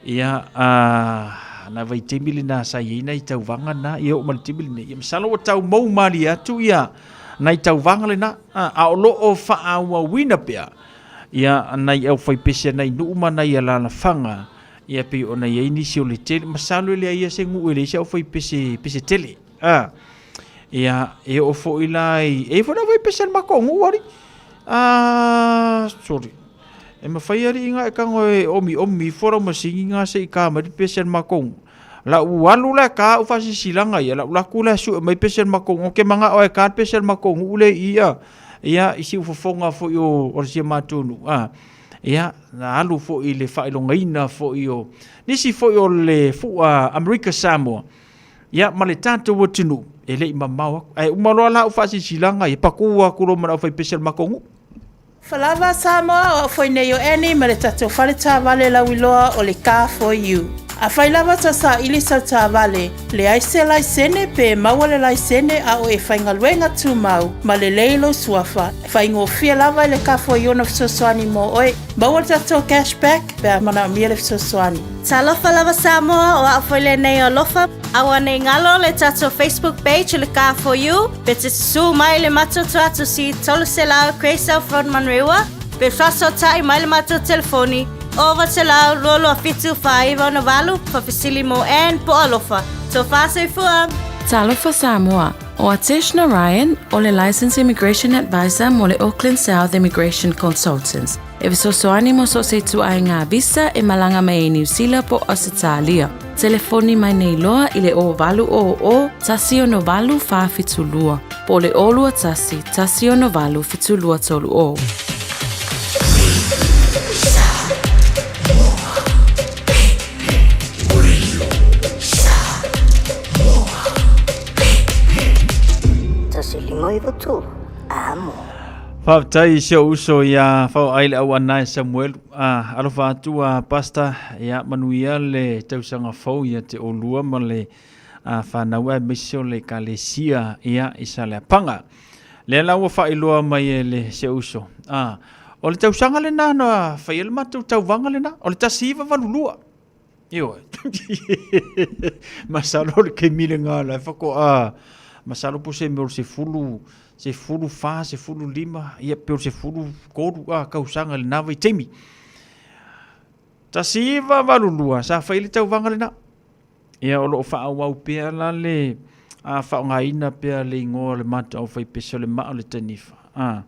ia, ah, na vaitaimi lenā sa i ai nai tauvaga na, ia oo mai le taimi lenei, ia masalo ua tau mou malie atu ia nai tauvaga lenā, a o lo o faaauauina pea ia nai aufaipese a nai nuu ma nai alaalafaga, ia pei ona i ai nisi o le tele, masalo e leai lava se nuu e leai se aufaipese pese tele, a. Ia, e oo foi la i, e i ai foi le aufaipese a le matou nuu alii, a, sorry, e mafai alii ona e tago e omiomi ifo lau masini lena se i ta mai le pese a le matou nuu. Lau alu la e ta au faasilasilaga ia, lau alu atu la e sue mai pese a le matou nuu, ou te manao lava e ta le pese a le matou nuu lea i i a, ia, i siufofoga foi o si o matou nuu, a. Ia, na alu foi i le faailogaina foi o nisi foi o le fua Amerika Samoa, ia ma le tatou atunuu, e le i mamao atu. Ae uma loa la au faasilasilaga ia, patu atu loa ma le aufaipese a le matou nuu. Falava Samoa, o au foi nei o Annie ma le tatou fale taavale lauiloa o le Car For You. Afai lava ta saili sau taavale, leai se laisene pe maua le laisene a o e faigaluega tumau ma lelei lou suafa, faigofie lava i le Car For You ona fesoasoani mo oe. Maua le tatou cash back pe a manaomia le fesoasoani. Talofa lava Samoa, o au foi lenei o Alofa. Aua nei galo le tatou Facebook page o le Car For You, pe te susū mai le matou tuatusi 300 Grey South Road Manurewa, pe faasootai mai le matou telefoni 900 227 4968, faafesili mo Ann po o Alofa. Tofa soifua! Talofa Samoa, O Atesh Narayan, o le Licensed Immigration Advisor mo le Auckland South Immigration Consultants, e fesoasoani mo so o se ituaiga visa e malaga mai ai Niu Sila po o Ausetalia. Telefoni mai nei loa i le 0800 168 472 po o le 021 168 7230. Faafetai i si ou uso ia Fauai le Auana e Samuelu. Ah, alofa atu a Pastor, ia manuia le tausaga fou ia te olua ma le ah, whanau aemaise o le ekalesia ia i Saleapaga. Lea la ua faailoa mai e le si ou uso. Ah, o le tausaga lena na faia le matou tauvaga lena, o le 1982. Ioe. Masalo le taimi lena la e faatoa masalo po o se mea o le sefulu, sefulu fa, sefulu lima, ia pe o le sefulu tolu a tausaga i lena vaitaimi. 1982 sa fai le tauvaga lena. Ia o lo o faaauau pea la le a faaaogaina pea le igoa o le matou aufaipese o le maa o le tanifa. A.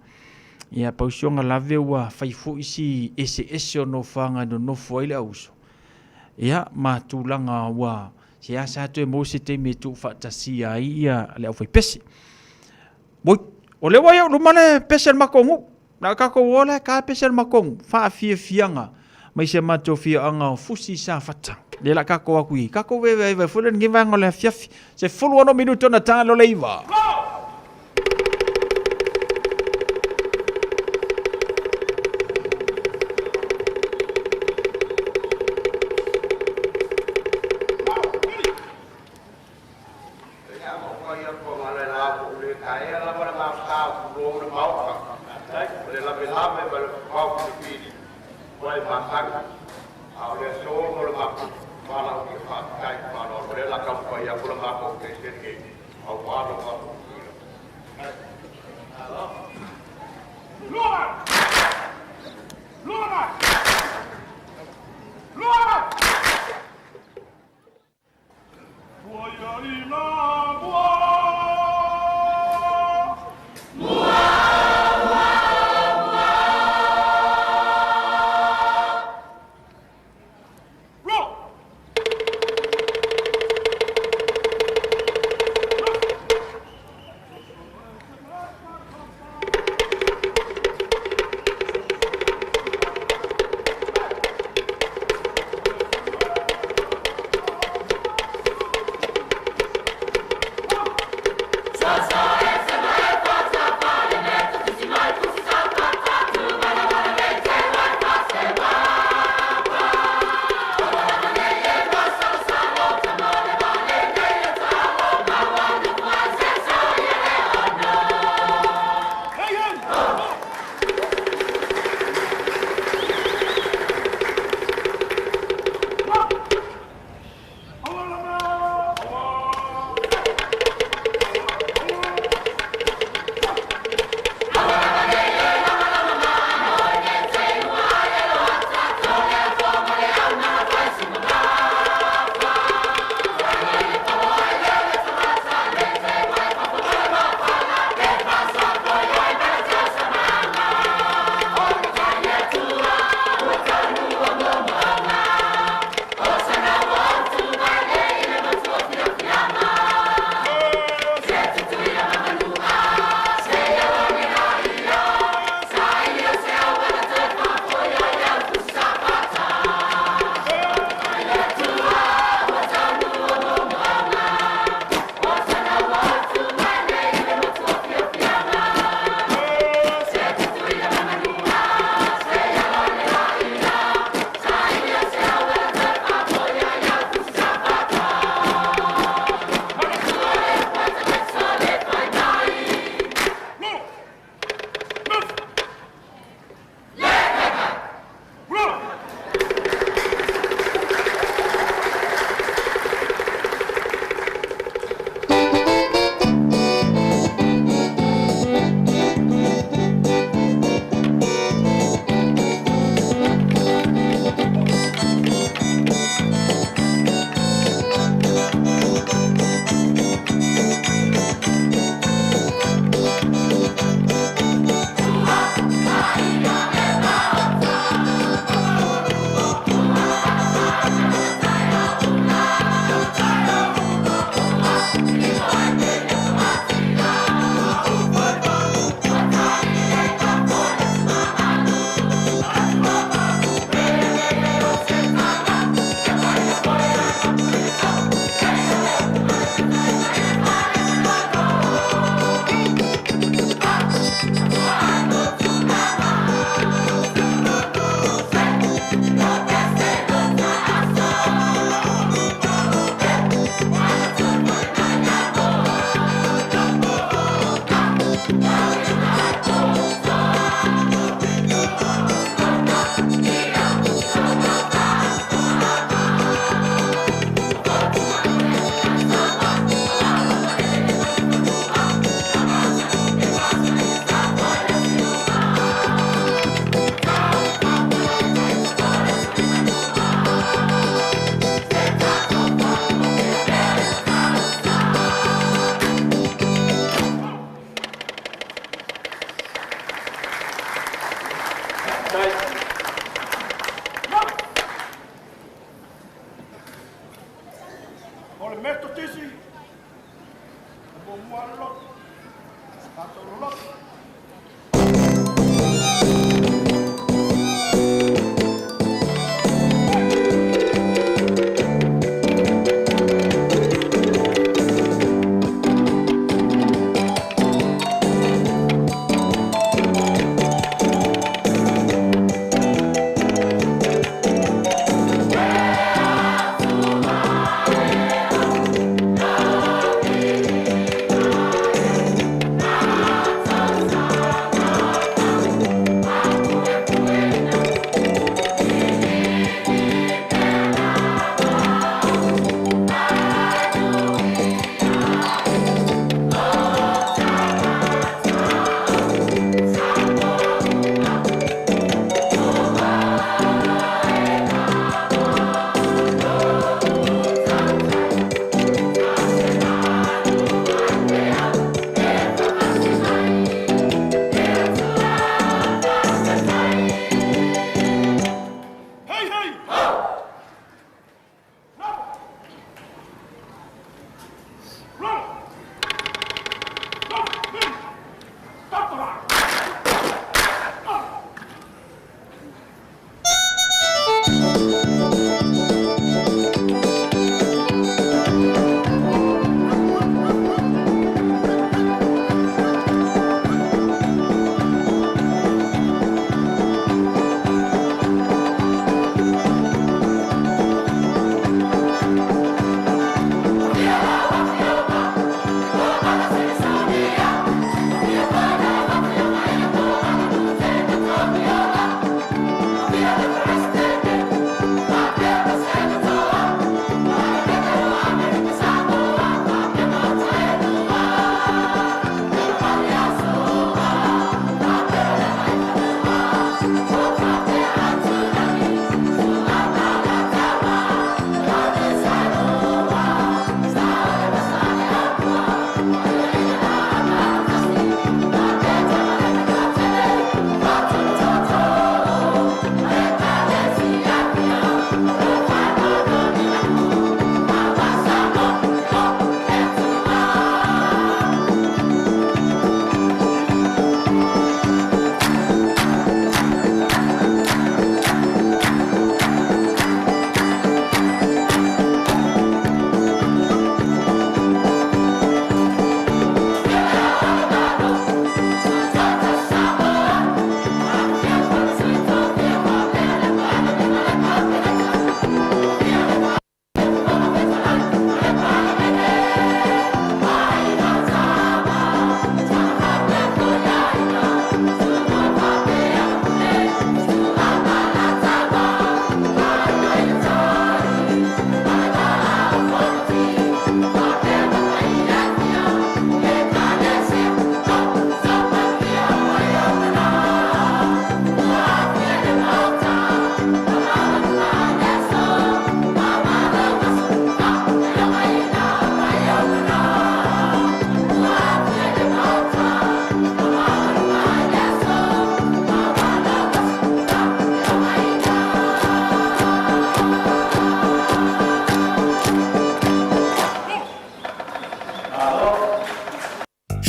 Ia pau si ona lave ua fai foi si eseese o nofoaga e nonofo ai le auuso. Ia ma tulaga ua seasea toe maua se taimi e tuufaatasia ai ia le aufaipese. Oi, o lea ua i ou luma le pese a le matou nuu. Na o tatou o la e ta pese a le matou nuu. Faafiafiaga mai si a matou afioaga o Fusi Safata. Lea la tatou atu i ai. Tatou vaevae foi lenei vaega o le afiafi. 16 minute ona ta loa le 9.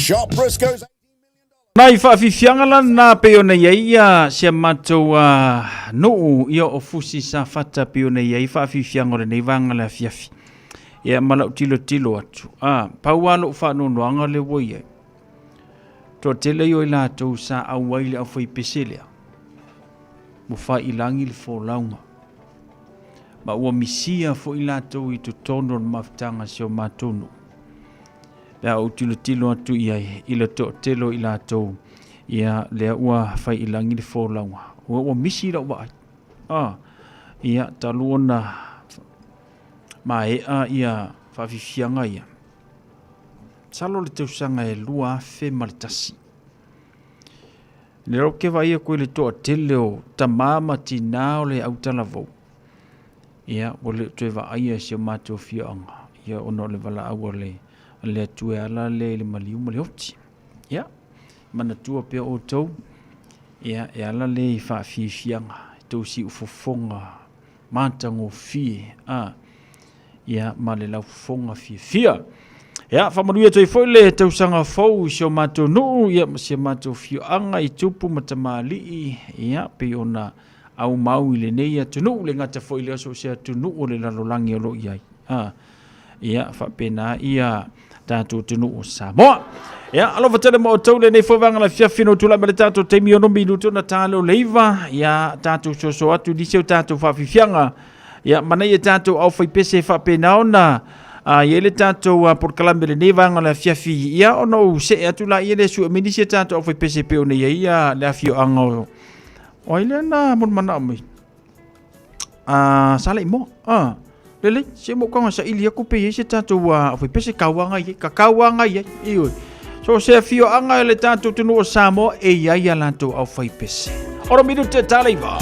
Shop Briscoe's Nai faafiafiaga la lena pei ona i ai ia si a matou nuu ia o Fusi Safata pei ona i ai faafiafiaga o lenei vaega le afiafi. Ia ma lau tilotilo atu, a, pau lava lou faanoanoaga lea ua i ai, toatele ia o i latou sa auai i le aufaipese lea, ua faiilagi le folauga, ma ua misia foi latou i totonu o le mafutaga a si o matou nuu. Pe a ou tilotilo atu i ai i le toatele o i latou, ia, lea ua fai i lagi le folauga, ua misi lau vaai. Ah, ia, talu ona maea ia faafiafiaga ia, masalo le tausaga e 2001. Lea ou te vaai atu i le toatele o tama ma tina o le autalavou, Ia, ua le o toe vaaia e si o matou afioaga, ia, ona o le valaau a le, a le Atua e ala lea i le maliu ma le oti. Ia, manatua pea outou, ia, e ala lea i faafiafiaga, i tou siufofoga matagofie, a, ia, ma le laufofoga fiafia. Ia, faamanuia atu ai foi le tausaga fou i si o matou nuu, ia, ma si a matou afioaga i tupu ma tamalii, ia, pei ona aumau i lenei atunuu, le gata foi lea so o se atunuu o le lalolagi o lo o i ai. A, ia, faapena ia tatou atunuu o Samoa. Ia, alofa tele ma outou lenei foi vaega lafiafi no tulai mai le tatou taimi ono minutu ona ta leo le iva. Ia, tatou soso atu nisi o tatou faafiafiaga. Ia, manaia tatou au faipese faapena ona a i ai le tatou polokalame lenei vaega o le afiafi. Ia, ona ou see atu la ia le sue mai nisi o tatou au faipese pei ona i ai ia le afioaga o O ai lea na molimanaʻo mai? A Saleimoa. A lelei, se mo kaga saili aku pe i ai se tatou aufaipese kauaga i ai, ka kauaga i ai. Ioe. So se afioaga e le tatou atunuu o Samoa e i ai a latou aufaipese. Oro minute taleiva.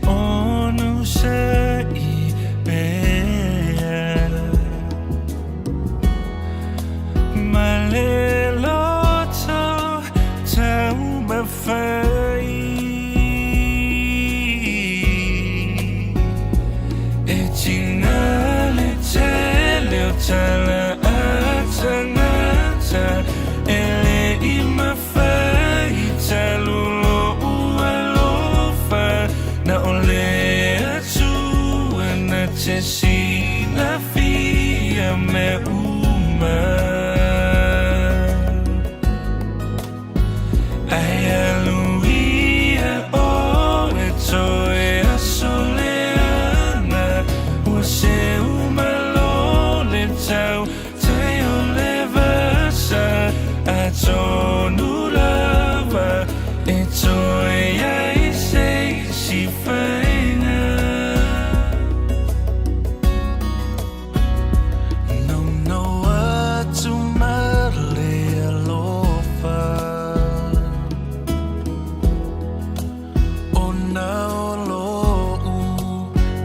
onu se i pea Ma le loto tau mawhai E tina le te leo tala a tangata E le i mawhai talulo ua lofa Na o le atua na te silafia mea uma Ai aluia oe toe aso leaga Ua seu malo le tau tai o le vasa Atonu lava e toe i ai se isi faiga Nounou atu ma le alofa Ona o lo'u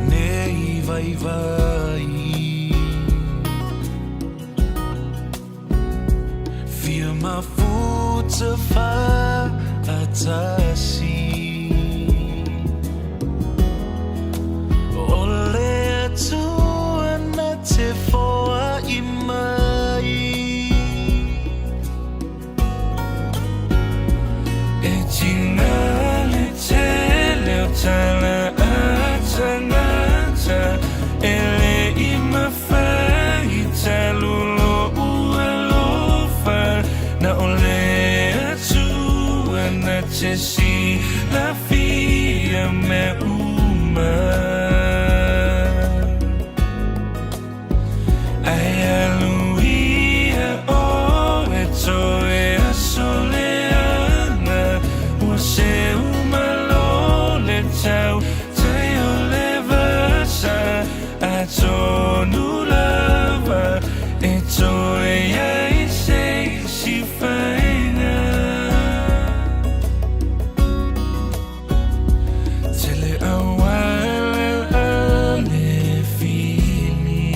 nei vaivai Fia mafuta fa'atasi O le Atua na te foa'i mai E tiga le tele o tala a tagata E le i mafai talu lo'u alofa Na o le Atua na te silafia mea uma Ai aluia oe toe aso leaga Ua seu malo le tau tai o le vasa Atonu lava e toe i ai se isi faiga Tele auala a le fili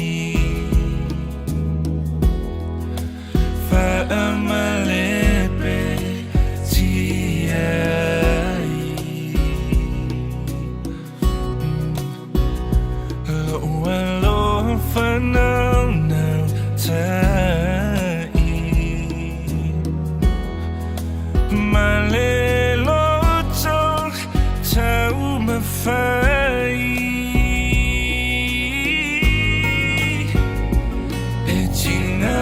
Fa'amalepe tia ai Lo'u alofa naunau ta'i Ma le loto taumafai E tiga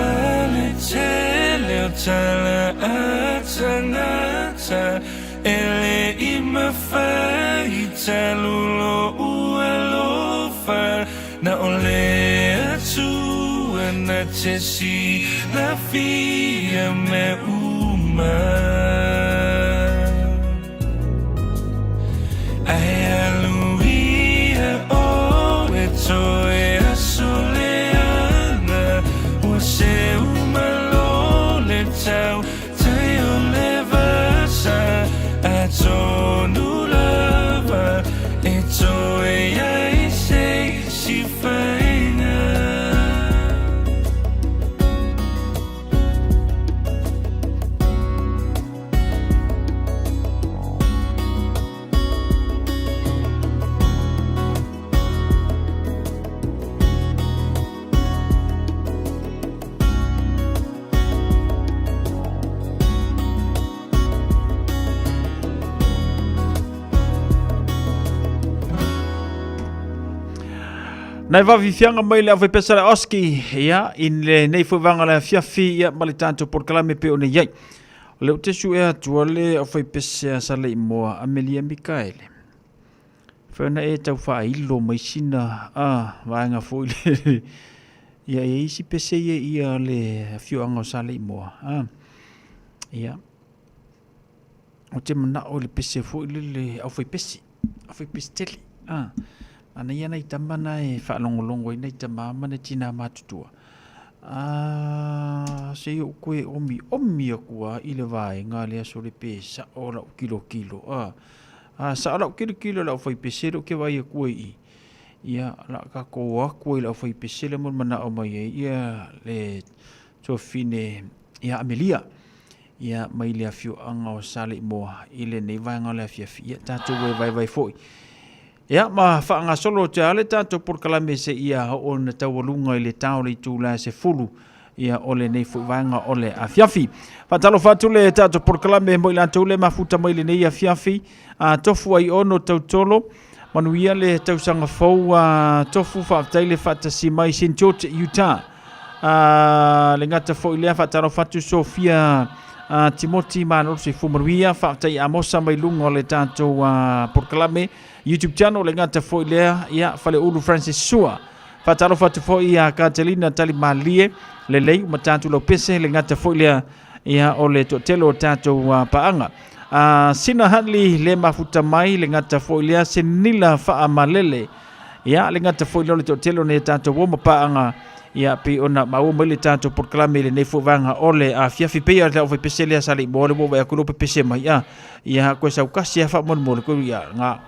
le tele o tala a tagata E le i mafai talu lo'u alofa Na o le Atua na te silafia mea uma Ai aluia oe toe aso leaga Ua seu malo le tau tai o le vasa Atonu lava e toe i ai se isi faiga Nai vaafiafiaga mai le aufaipese a le Oski, ia, i lenei foi vaega o le afiafi, ia, ma le tatou polokalame pei ona i ai. O lea ou te suea atu a le aufaipese a Saleimoa, Amelia Mikaele. Fai ona e tau faailo mai sina a vaega foi le ia e i ai isi pese ia ia le afioaga o Saleimoa. A, ia, ou te manao i le pese foi lele aufaipese, aufaipese tele. A, manaia nai tama na e faalogologo ai nai tama ma nai tinā matutua. A, se i ou toe omiomi aku lava i le vaega lea sole pe sao lau kilokilo. A, A sao lau kilokilo le aufaipese lea ou te vaai atu ai i i, ia, o le a tatou o atu ai i le aufaipese lea mo le manao mai ai ia le tuafafine ia Amelia, ia, mai le afioaga o Saleimoa i lenei vaega o le afiafi. Ia, tatou e vaevae foi. Ia, ma faagasolo atu ai le tatou polokalame seia oo ina taualuga i le ta o le itula e 10 ia o lenei foi vaega o le afiafi. Faatalofa atu le tatou polokalame mo i latou le mafuta mai lenei afiafi, a tofu ai ono tautolo, manuia le tausaga fou a tofu faafetai le faatasi mai St. George, Utah. A, le gata foi lea faatalofa atu Sofia a, Timoti malo le soifua manuia, faafetai Amosa mai luga o le tatou polokalame YouTube channel le gata foi lea ia Faleulu Francis Sua. Faatalofa atu foi ia Katalina Talimalie lelei uma tatou laupese le gata foi lea ia o le toatele o tatou paaga. Sina Huntley le mafuta mai le gata foi lea Senila Faamalele ia le gata foi lea o le toatele o nei tatou uo ma paaga ia pei ona maua mai le tatou polokalame i lenei foi vaega o le afiafi pei o le aufaipese lea sa le i moa le ua vaai atu le pepese mai a ia koe saukasi a faamolemole koe ia nga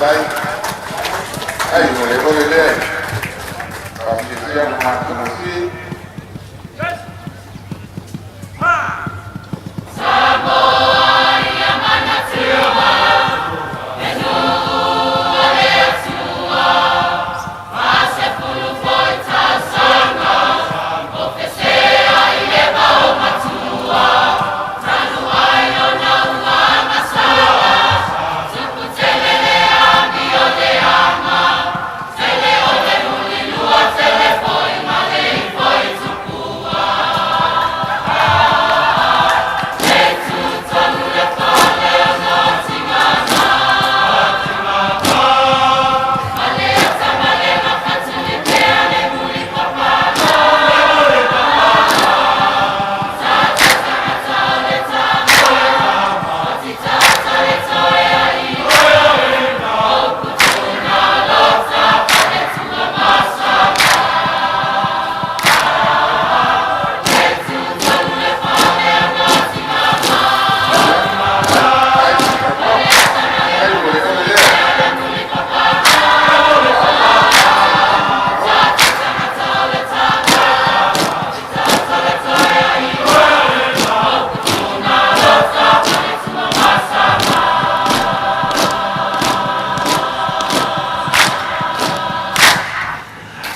Faafetai. Ai, ua leva le lea. Faafiafia ma matagofie.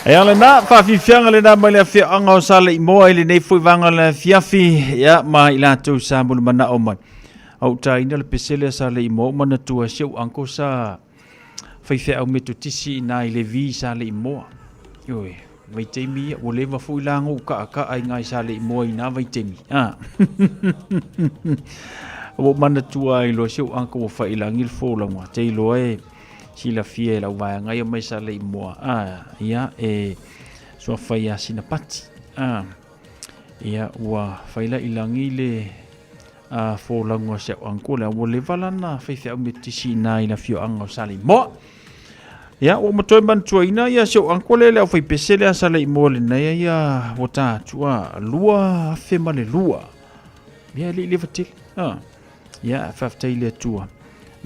E ala na, whawhiwhianga le nā mai le awhianga o sa le imoa i le nei fui vanga le fiafi, ia ma i lātou sa mulu mana o mai. Au tā ina le pesele sa le imoa, mana tua seu anko sa whaiwhea au meto tisi i nā i le vi sa le imoa. Ioi, vaitaimi ia, ua leva foi la go ka ka ai ngai sa le imoa i nā vaitaimi. Ah. Ua mana tua i loa seu anko ua whailangi le fōlanga. Te iloa e silafia e lau vaega ia mai sa le imoa. Ah, ia e sua fai a sina pati. Ah, ia ua whaila i langi le a fōlanga se au anko le ua leva lana whaiwhea au me tisi i nā i la fio anga o sa le imoa. Ia, ua matoe manatuaina ia se au anko le le au whaipese le a sa le imoa le nei ia ua tā atua 2002 ma le 2. Ia le i le fatele. Ah. Ia, whawhtai le atua.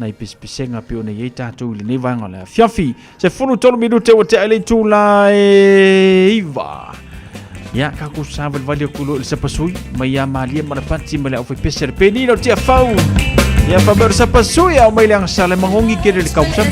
Nai pesepesenga pe ona iai tātou i lenei vaega o le afiafi. Se 13 minute ua tea i le itula e 9. Ia, kako sa valivali aku lo i le sapasui, mai ia malia ma le pati ma le au whaipese le peni lau tia fau. Ia, whamea o le sapasui au mai le angasala e mangongi kere le kausana.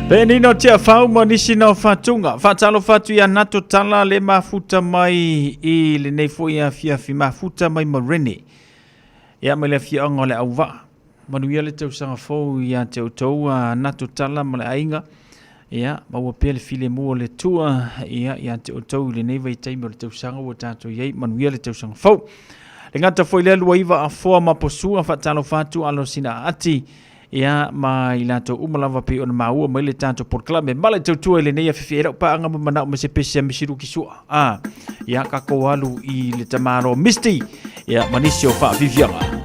Penina tia fau ma nisi na o fatunga. Faatalofa atu ia Nato Tala le mafuta mai i lenei foi afiafi mafuta mai Marene. Ia mai le afioaga o le Auvaa. Manuia le tausaga fou ia te outou a Nato Tala ma le aiga. Ia, maua pea le filemu o le Atua ia ia te outou i lenei vaitaimi o le tausaga ua tatou i ai. Manuia le tausaga fou. Le gata foi lea 29 afoa ma posua faatalofa atu alo sina aati ia ma i latou uma lava pei ona maua mai le tatou polokalame ma le tautua i lenei afiafi e lau paaga ma manao ma se pese a Misiruki Sua a ia kakou alu i le tamalo Misty ia ma nisi o faafiafiaga.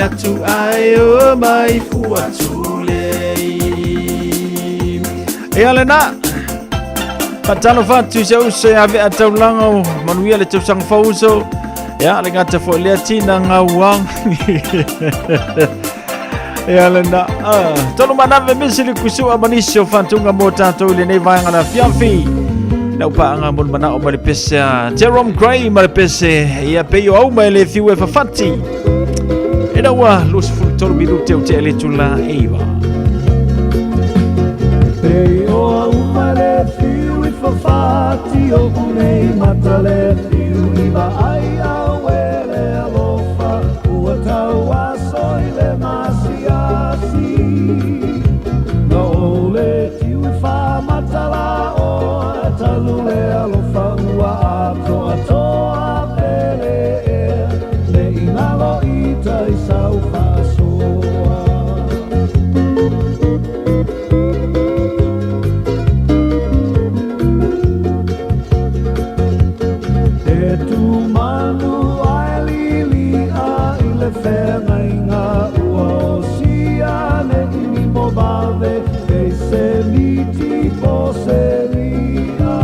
atu ai o mai fua tulei. Ia lena. Faatalofa atu i si ou uso ia Vea Taulaga o manuia le tausaga fou uso. Ia le gata foi lea tina gauang. Ia lena. Ah, tolu manave misi le kusua manisi o whantunga mō tātou i lenei vaenga la fiafi. Lau paanga mo le manao ma le pese a Jerome Gray ma le pese ia pei o au mai le fiu e whawhati. E na ua 23 minute o te ele tula eiva. Pei o au mai le fiu i whawhati o unei mata le fiu i vaai au e le alofa ua tau aso i le masiasi. Na o le tiu i whamatala o talu le alofa ua atoa toa pele e le ingalo i tai sau whaasoa. E tu manu ai lili a i le whengainga ua o sia ne ini mo vave e se miti po se ria.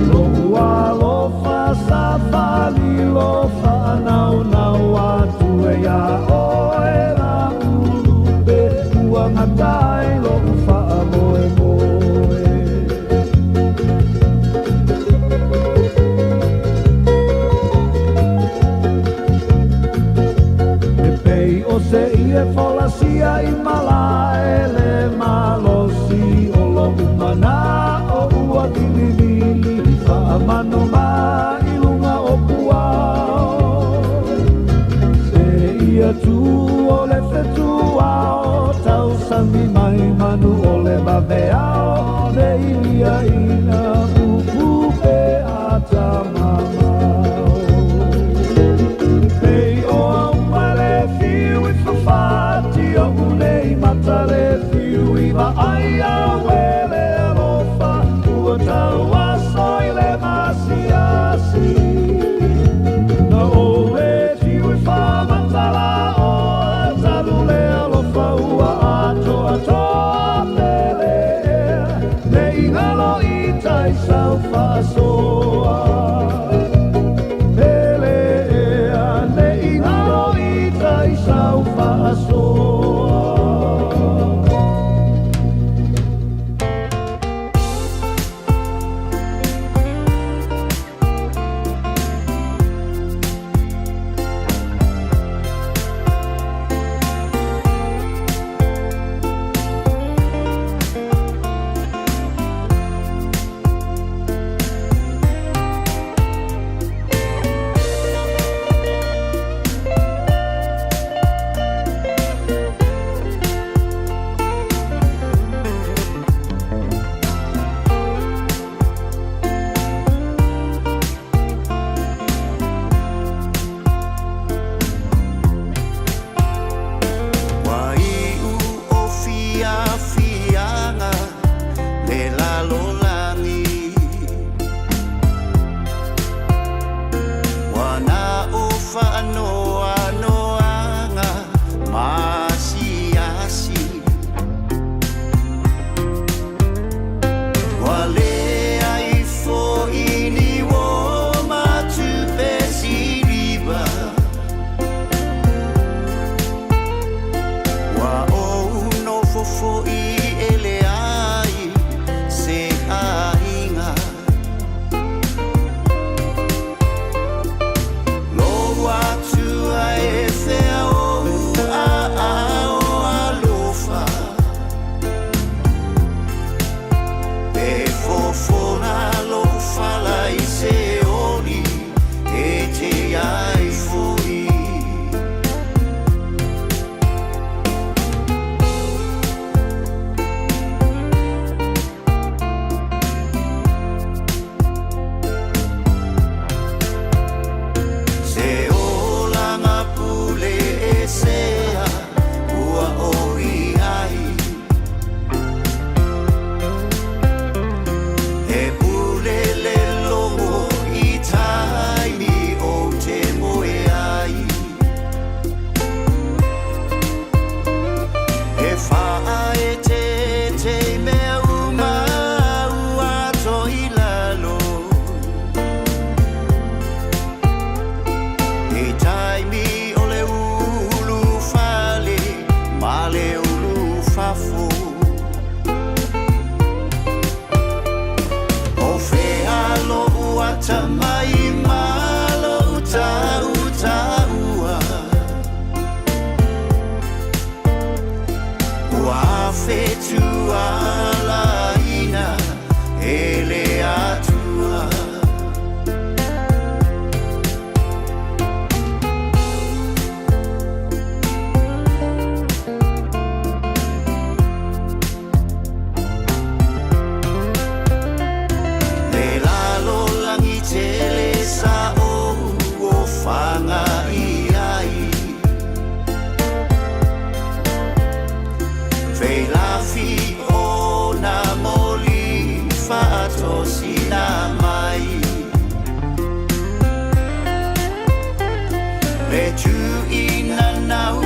Lo ua lofa sa fali lofa nau nau atu e ia oe la ulupe ua ngatai lo ufa moe moe. E pei o se ie folasia i malae le malosi o lo umana o ua vilivili whaamanu ma i lunga o puao. Se ia tu o le whetuao tau sami mai manu o le maveao ne ilia ina upupe a tamamao. Pei o au mai le fiu i whawhati o unei mata le fiu i vaai au e le alofa ua tau aso i le masiasi. Na o le tiu i whamatala o Le tuʻina nau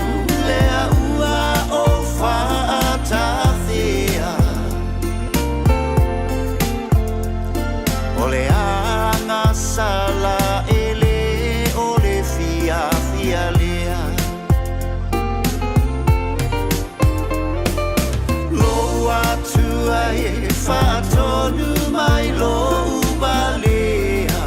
lea ua o faatafea. O le agasala e lē o le fiafia lea. Lou Atua e faatonu mai lou balea.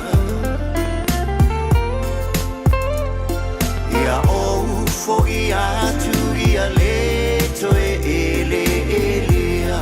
Ia ou foʻi atu ia lē toe eleelea.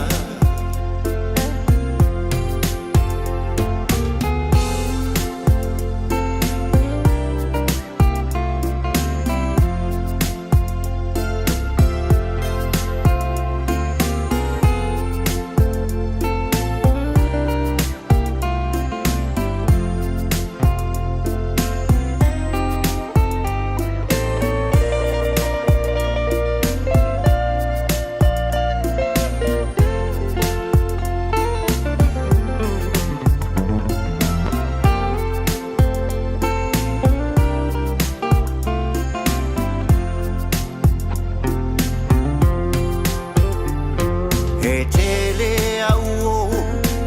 E tele au o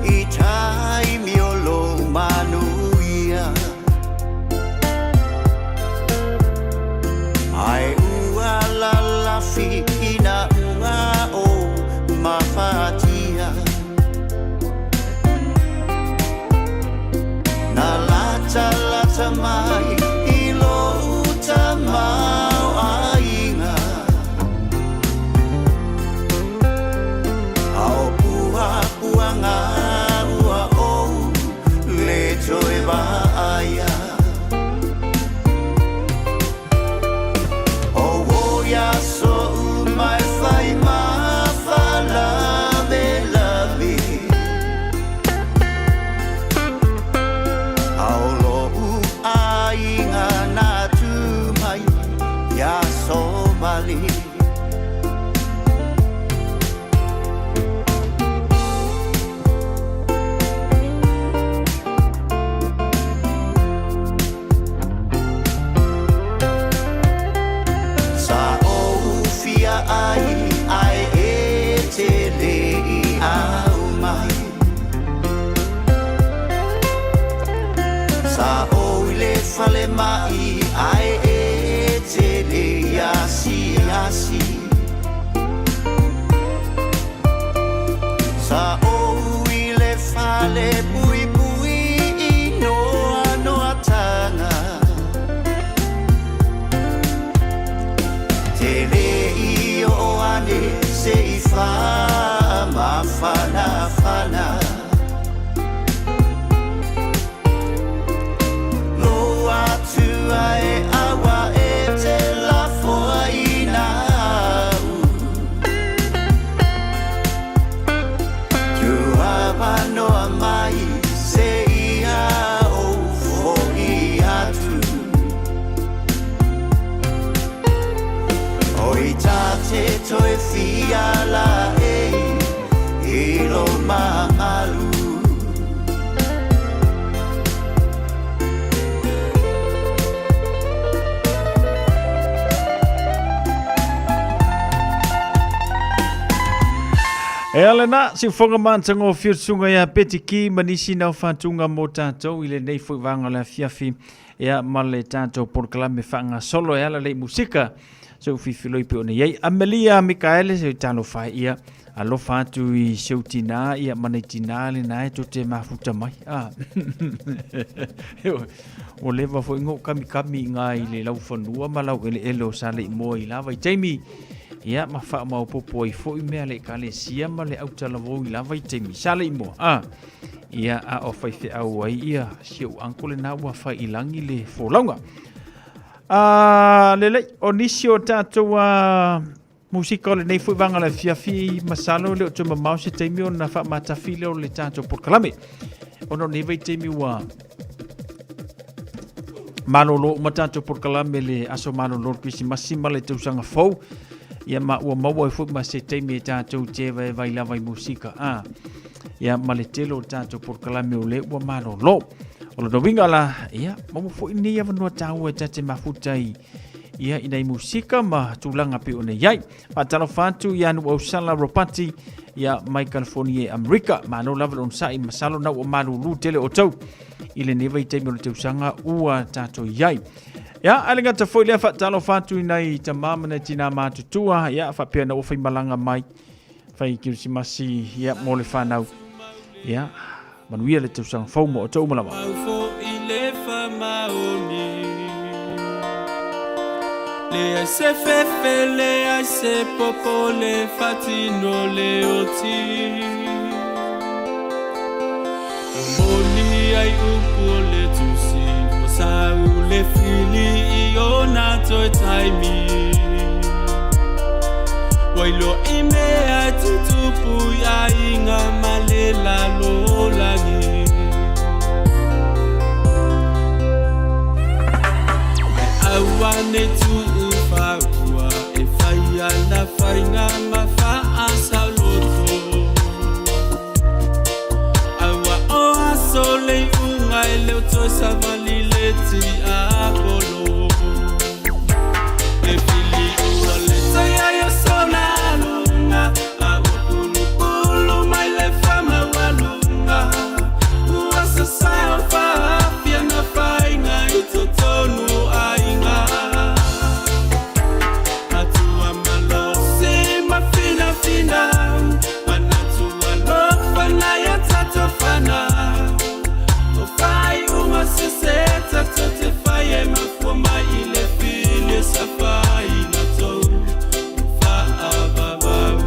i taimi o lou manuia. Ae ua lalafi ina ua ou mafatia. Na latalata mai i lou tamaoaiga. A o puapuaga ua ou lē toe vaaia. O ua soʻu mai fai ma faalavelave. A o loʻu aiga na tu mai iā Somali. Sa ou fia ai ae e te le i au mai. Sa ou i le falemai ae e te le i asiasi. Sa ou i le fale puipui i noanoatanga. Te le i oo ane se i faamafanafana. Lou Atua e aua e te lafoaina au. Tuavanoa mai seia ou foʻi atu. O i ta te toe fia laei i lo mamalu. E ala na, si ufoga matagofie o le susuga ia Betty Ki ma nisi nao faatuga mo tatou i lenei foi vaega o le afiafi ia ma le tatou polokalame faagasolo e ala lei musika se u fifiloi pe ona iai. Amelia Mikaele se talofa e ia alofa atu i seu tinā ia ma nei tinā le na e to te mafuta mai. Ah. Ua leva foi ngou kamikami i ngā i le laufanua ma lau eleele o Saleimoa i la vaitaimi. Ia, ma faamaopopo ai foi mea le ekalesia ma le autalavou i la vaitaimi. Saleimoa, a. Ia, a o faifeau ai ia si ou uncle lena ua fai i lagi le folauga. A, lelei, o nisi o tatou a, musika o lenei foi vaega o le afiafi, masalo e le o toe mamao se taimi ona faamatafi lea o le tatou polokalame. Ona o lenei vaitaimi ua malolo uma tatou polokalame le aso malolo o le Kerisimasi ma le tausaga fou. Ia ma ua maua ai foi ma se taimi e tatou te vaevai lava i musika. A, ia ma le tele o le tatou polokalame o lea ua malolo. O lona uiga la, ia, maua foi lenei avanoa taua e ta te mafuta ai ia i nai musika ma tulaga pei ona i ai. Faatalofa atu ia Nuuausala Ropati ia mai California i Amerika. Malo lava le onosai, masalo na ua malulu tele outou i lenei vaitaimi o le tausaga ua tatou i ai. Ia, ae le gata foi lea, faatalofa atu i nai tama ma nai tinā matutua, ia, faapea na ua faimalaga mai, fai kerisimasi, ia, mo le fanau. Ia, manuia le tausaga fou mo outou uma lava. Leai se fefe, leai se popo, le fatino le oti. Moni ai upu o le tusi, o sau le fili i ona toe taimi. Ua iloa i mea e tutupu i aiga ma le lalolagi. Ae aua ne tuu faua e fai ana faiga ma faasaoloto. Aua o aso le iuga e le o toe savali le tiapolo. Le fili ua le taia i o sona aluga, a ua pulupulu mai le faamaualuga. Ua sasao faafia na faiga i totonu o aiga. Matua malosi ma finafina, manatu alofa nai a tatou fanau. O faaiuga sese tatou te fai e mafua mai i le fili e safaina tou faavavau.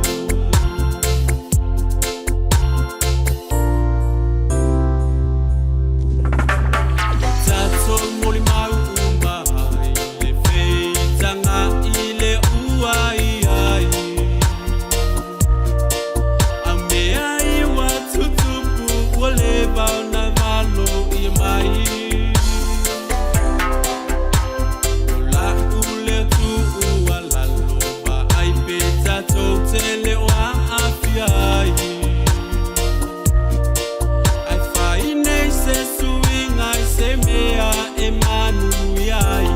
Tatou molimau uma ai le feitaga i le ua i ai. A mea i ua tutupu ua leva ona valo ia mai. O la'u lea tuualalo vaai pe tatou te le o aafia ai. Ae fai nei se suiga i se mea e manuia ai.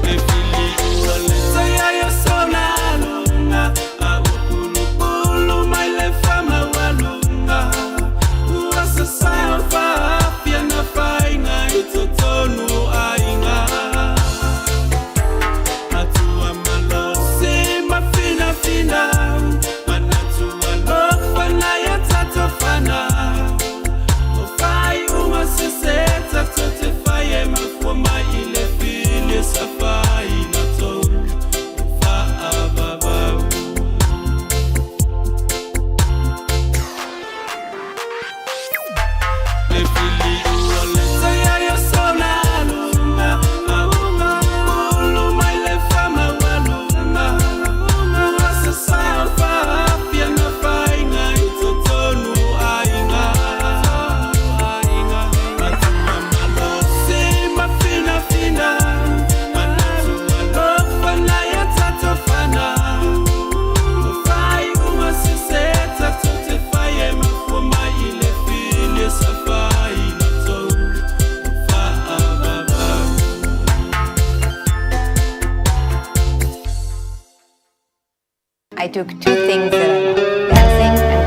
Le fili ua le taia i o sona aluga, a ua pulupulu mai le faamaualuga. Ua sasao faafia na faiga i totonu o aiga. Matua malosi ma finafina, manatu alofa nai a tatou fanau. O faaiuga sese tatou te fai e mafua mai i le fili e safaina tou faavavau. Le fili ua le taia i o sona aluga, a ua pulupulu mai le faamaualuga. Ua sasao faafia na faiga i totonu o aiga. Matua malosi ma finafina, manatu alofa nai a tatou fanau. O faaiuga sese tatou te fai e mafua mai i le fili e safaina tou faavavau. I do two things that I love, dancing and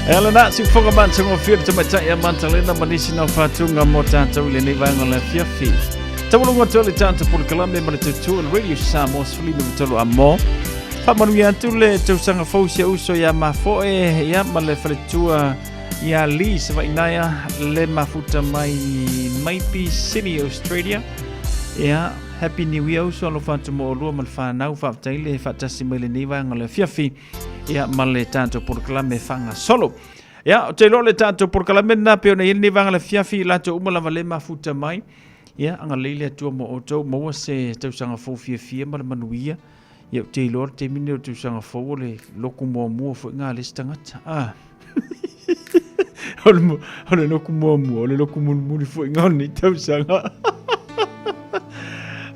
E ala na, siufoga matagofie le tamaitai a Matalena ma nisi na faatuga mo tatou i lenei vaega o le afiafi. Taualuga atu ai le tatou polokalame ma le tautua le Radio Samoa 13 a mo. Faamanuia atu le tausaga fou si uso ia mafoe ia ma le faletua ia Lee Savainaia le mafuta mai Maipi Sydney Australia. Ia Happy New Year uso alofa atu mo olua ma le whanau faafetai le faatasi mai lenei vaega o le afiafi ia ma le tatou polokalame faagasolo. Ia, ou te iloa o le tatou polokalame lena pei ona i ai lenei vaega o le afiafi i latou uma lava le mafuta mai. Ia, agalelei le Atua mo outou, maua se tausaga fou fiafia ma le manuia. Ia, ou te iloa le taimi lenei o le tausaga fou o le loku muamua foi lena a le isi tagata. Ah. o le loku muamua, o le loku mulimuli foi lena o lenei tausaga.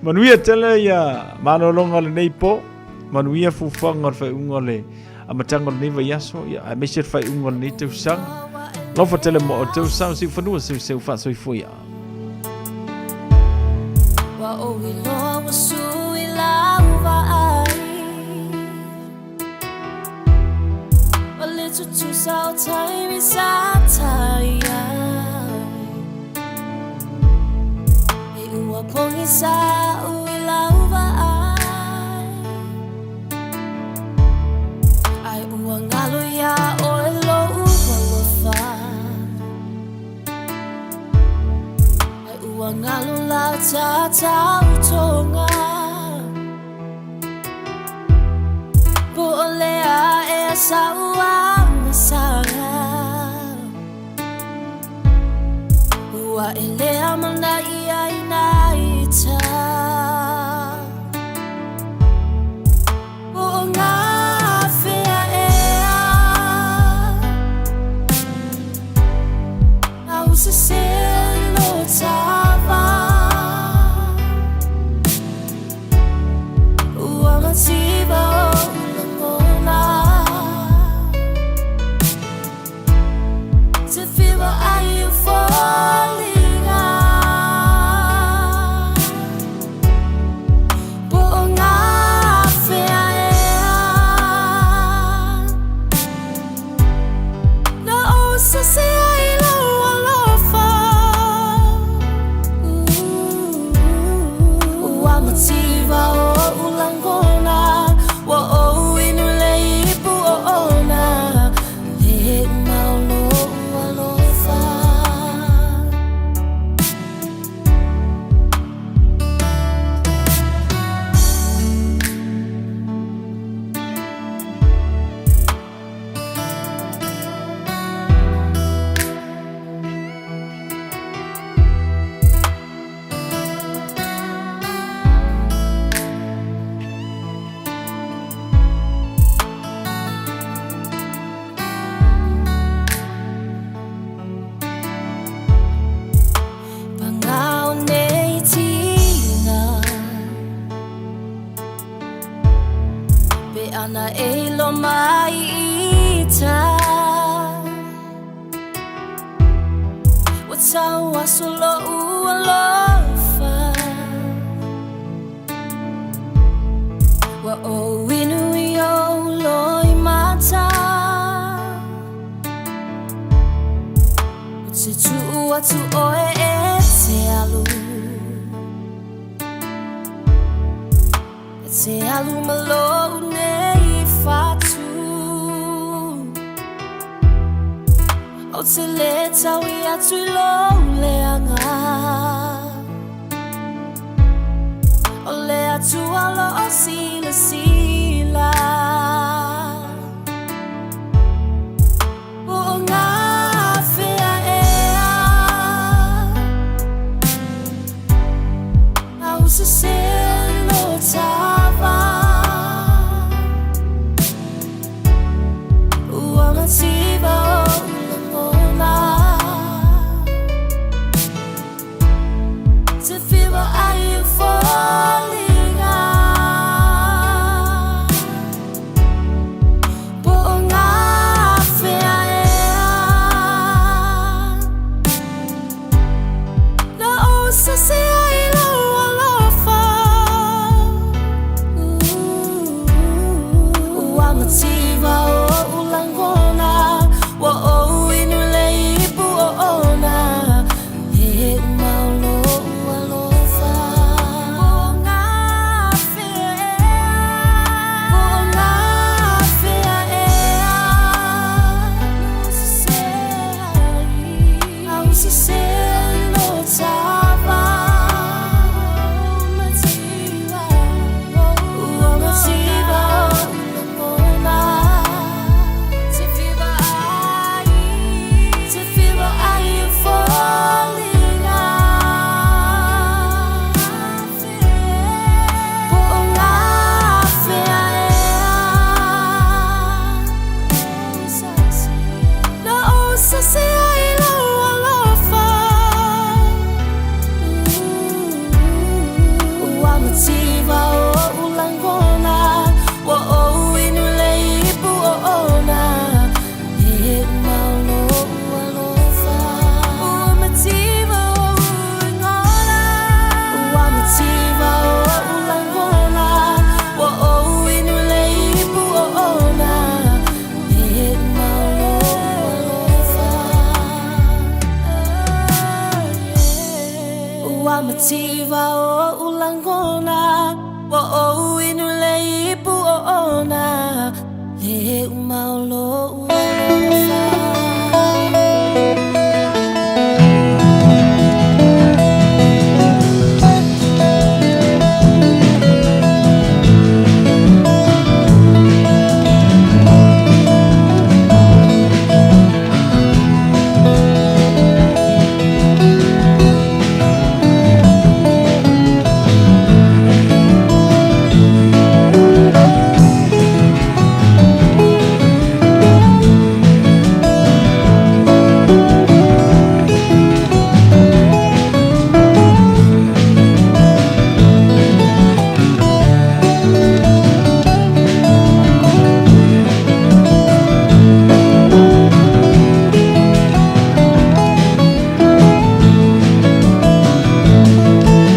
Manuia tele ia malologa o lenei po. Manuia fuafuaga o le faaiuga o le amataga o lenei vaiaso, ia, aemaise le faaiuga o lenei tausaga. Alofa tele mo outou, sao siufanua seuseu faasoifua ia. Ua ou iloa ua sui lau vaai O le tutusa o taimi sa tai ai E ua pogisa au i lau vaai Ai ua ngalo iā ʻoe loʻu alofa Ai ua ngalo lau tatautoga Po o le a ea sa'u agasala Ua e le amanaia i nā ita Po o ngā whea ea Au se selo tava Ua mativa o lagona Te whiwa ai o foliga Po o ngā whea ea Na ou sase ai lou alofa Ua mativa oʻu lagona Ua ou inu le ipu oona Le uma o lou alofa. Pangao nei tinga Pe ana e ilo mai ita Ua tau aso loʻu alofa Ua ou inu i ou loimata O te tuu atu ʻoe e te alu E te alu ma lou nei fatu O te le taui atu i lou leaga O le Atua o lo o silasila Po o ngā whea ea Au se selo tava Ua mativa o lagona Te whiwa ai o foliga. iva o ulangona Wa o inu le ipu o ona Le umaolo alofa.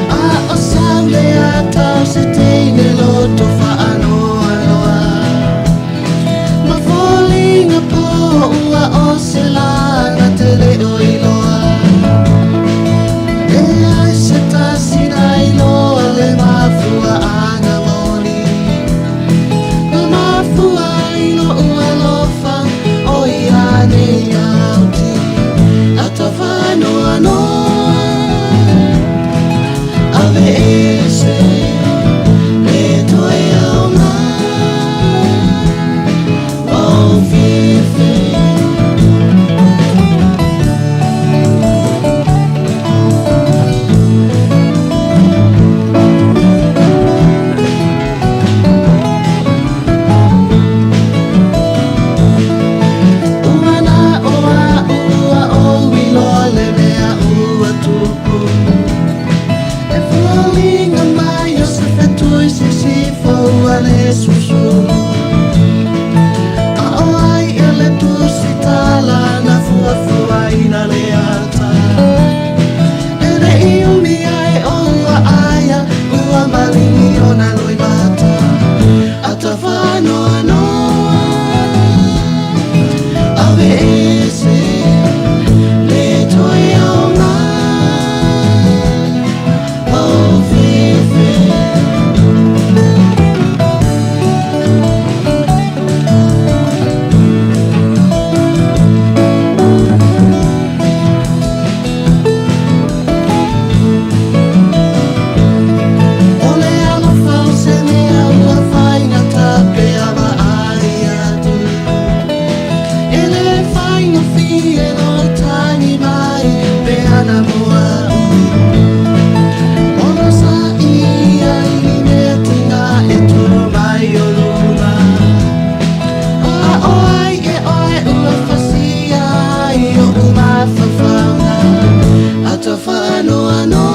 A o sau le ata o se teine loto whaanoanoa Ma foliga po ua o se lana te le o iloa E ai se tasi na iloa le mafua ana moni Na mafua i lou alofa o ia nei auti Atawhanoanoa Ave ese le toe aoga o fefe. Ua na o a ua o iloa le mea ua tupu E foliga mai o se fetui sisifo ua le susu A o ai e le tusi tala na fuafuaina le ata E le i umi ai o ua aia ua maligi ona loimata Atawhanoanoa Ave ese le toe aoga o fefe. O le alofa o se mea ua faigata pe a vaai atu E le faigofie lou tagi mai pe ana mo au Ona sa ia i ni mea tiga e tō mai o luma A o ai e oe ua fasia ai oʻu mafaufauga Atawhanoanoa.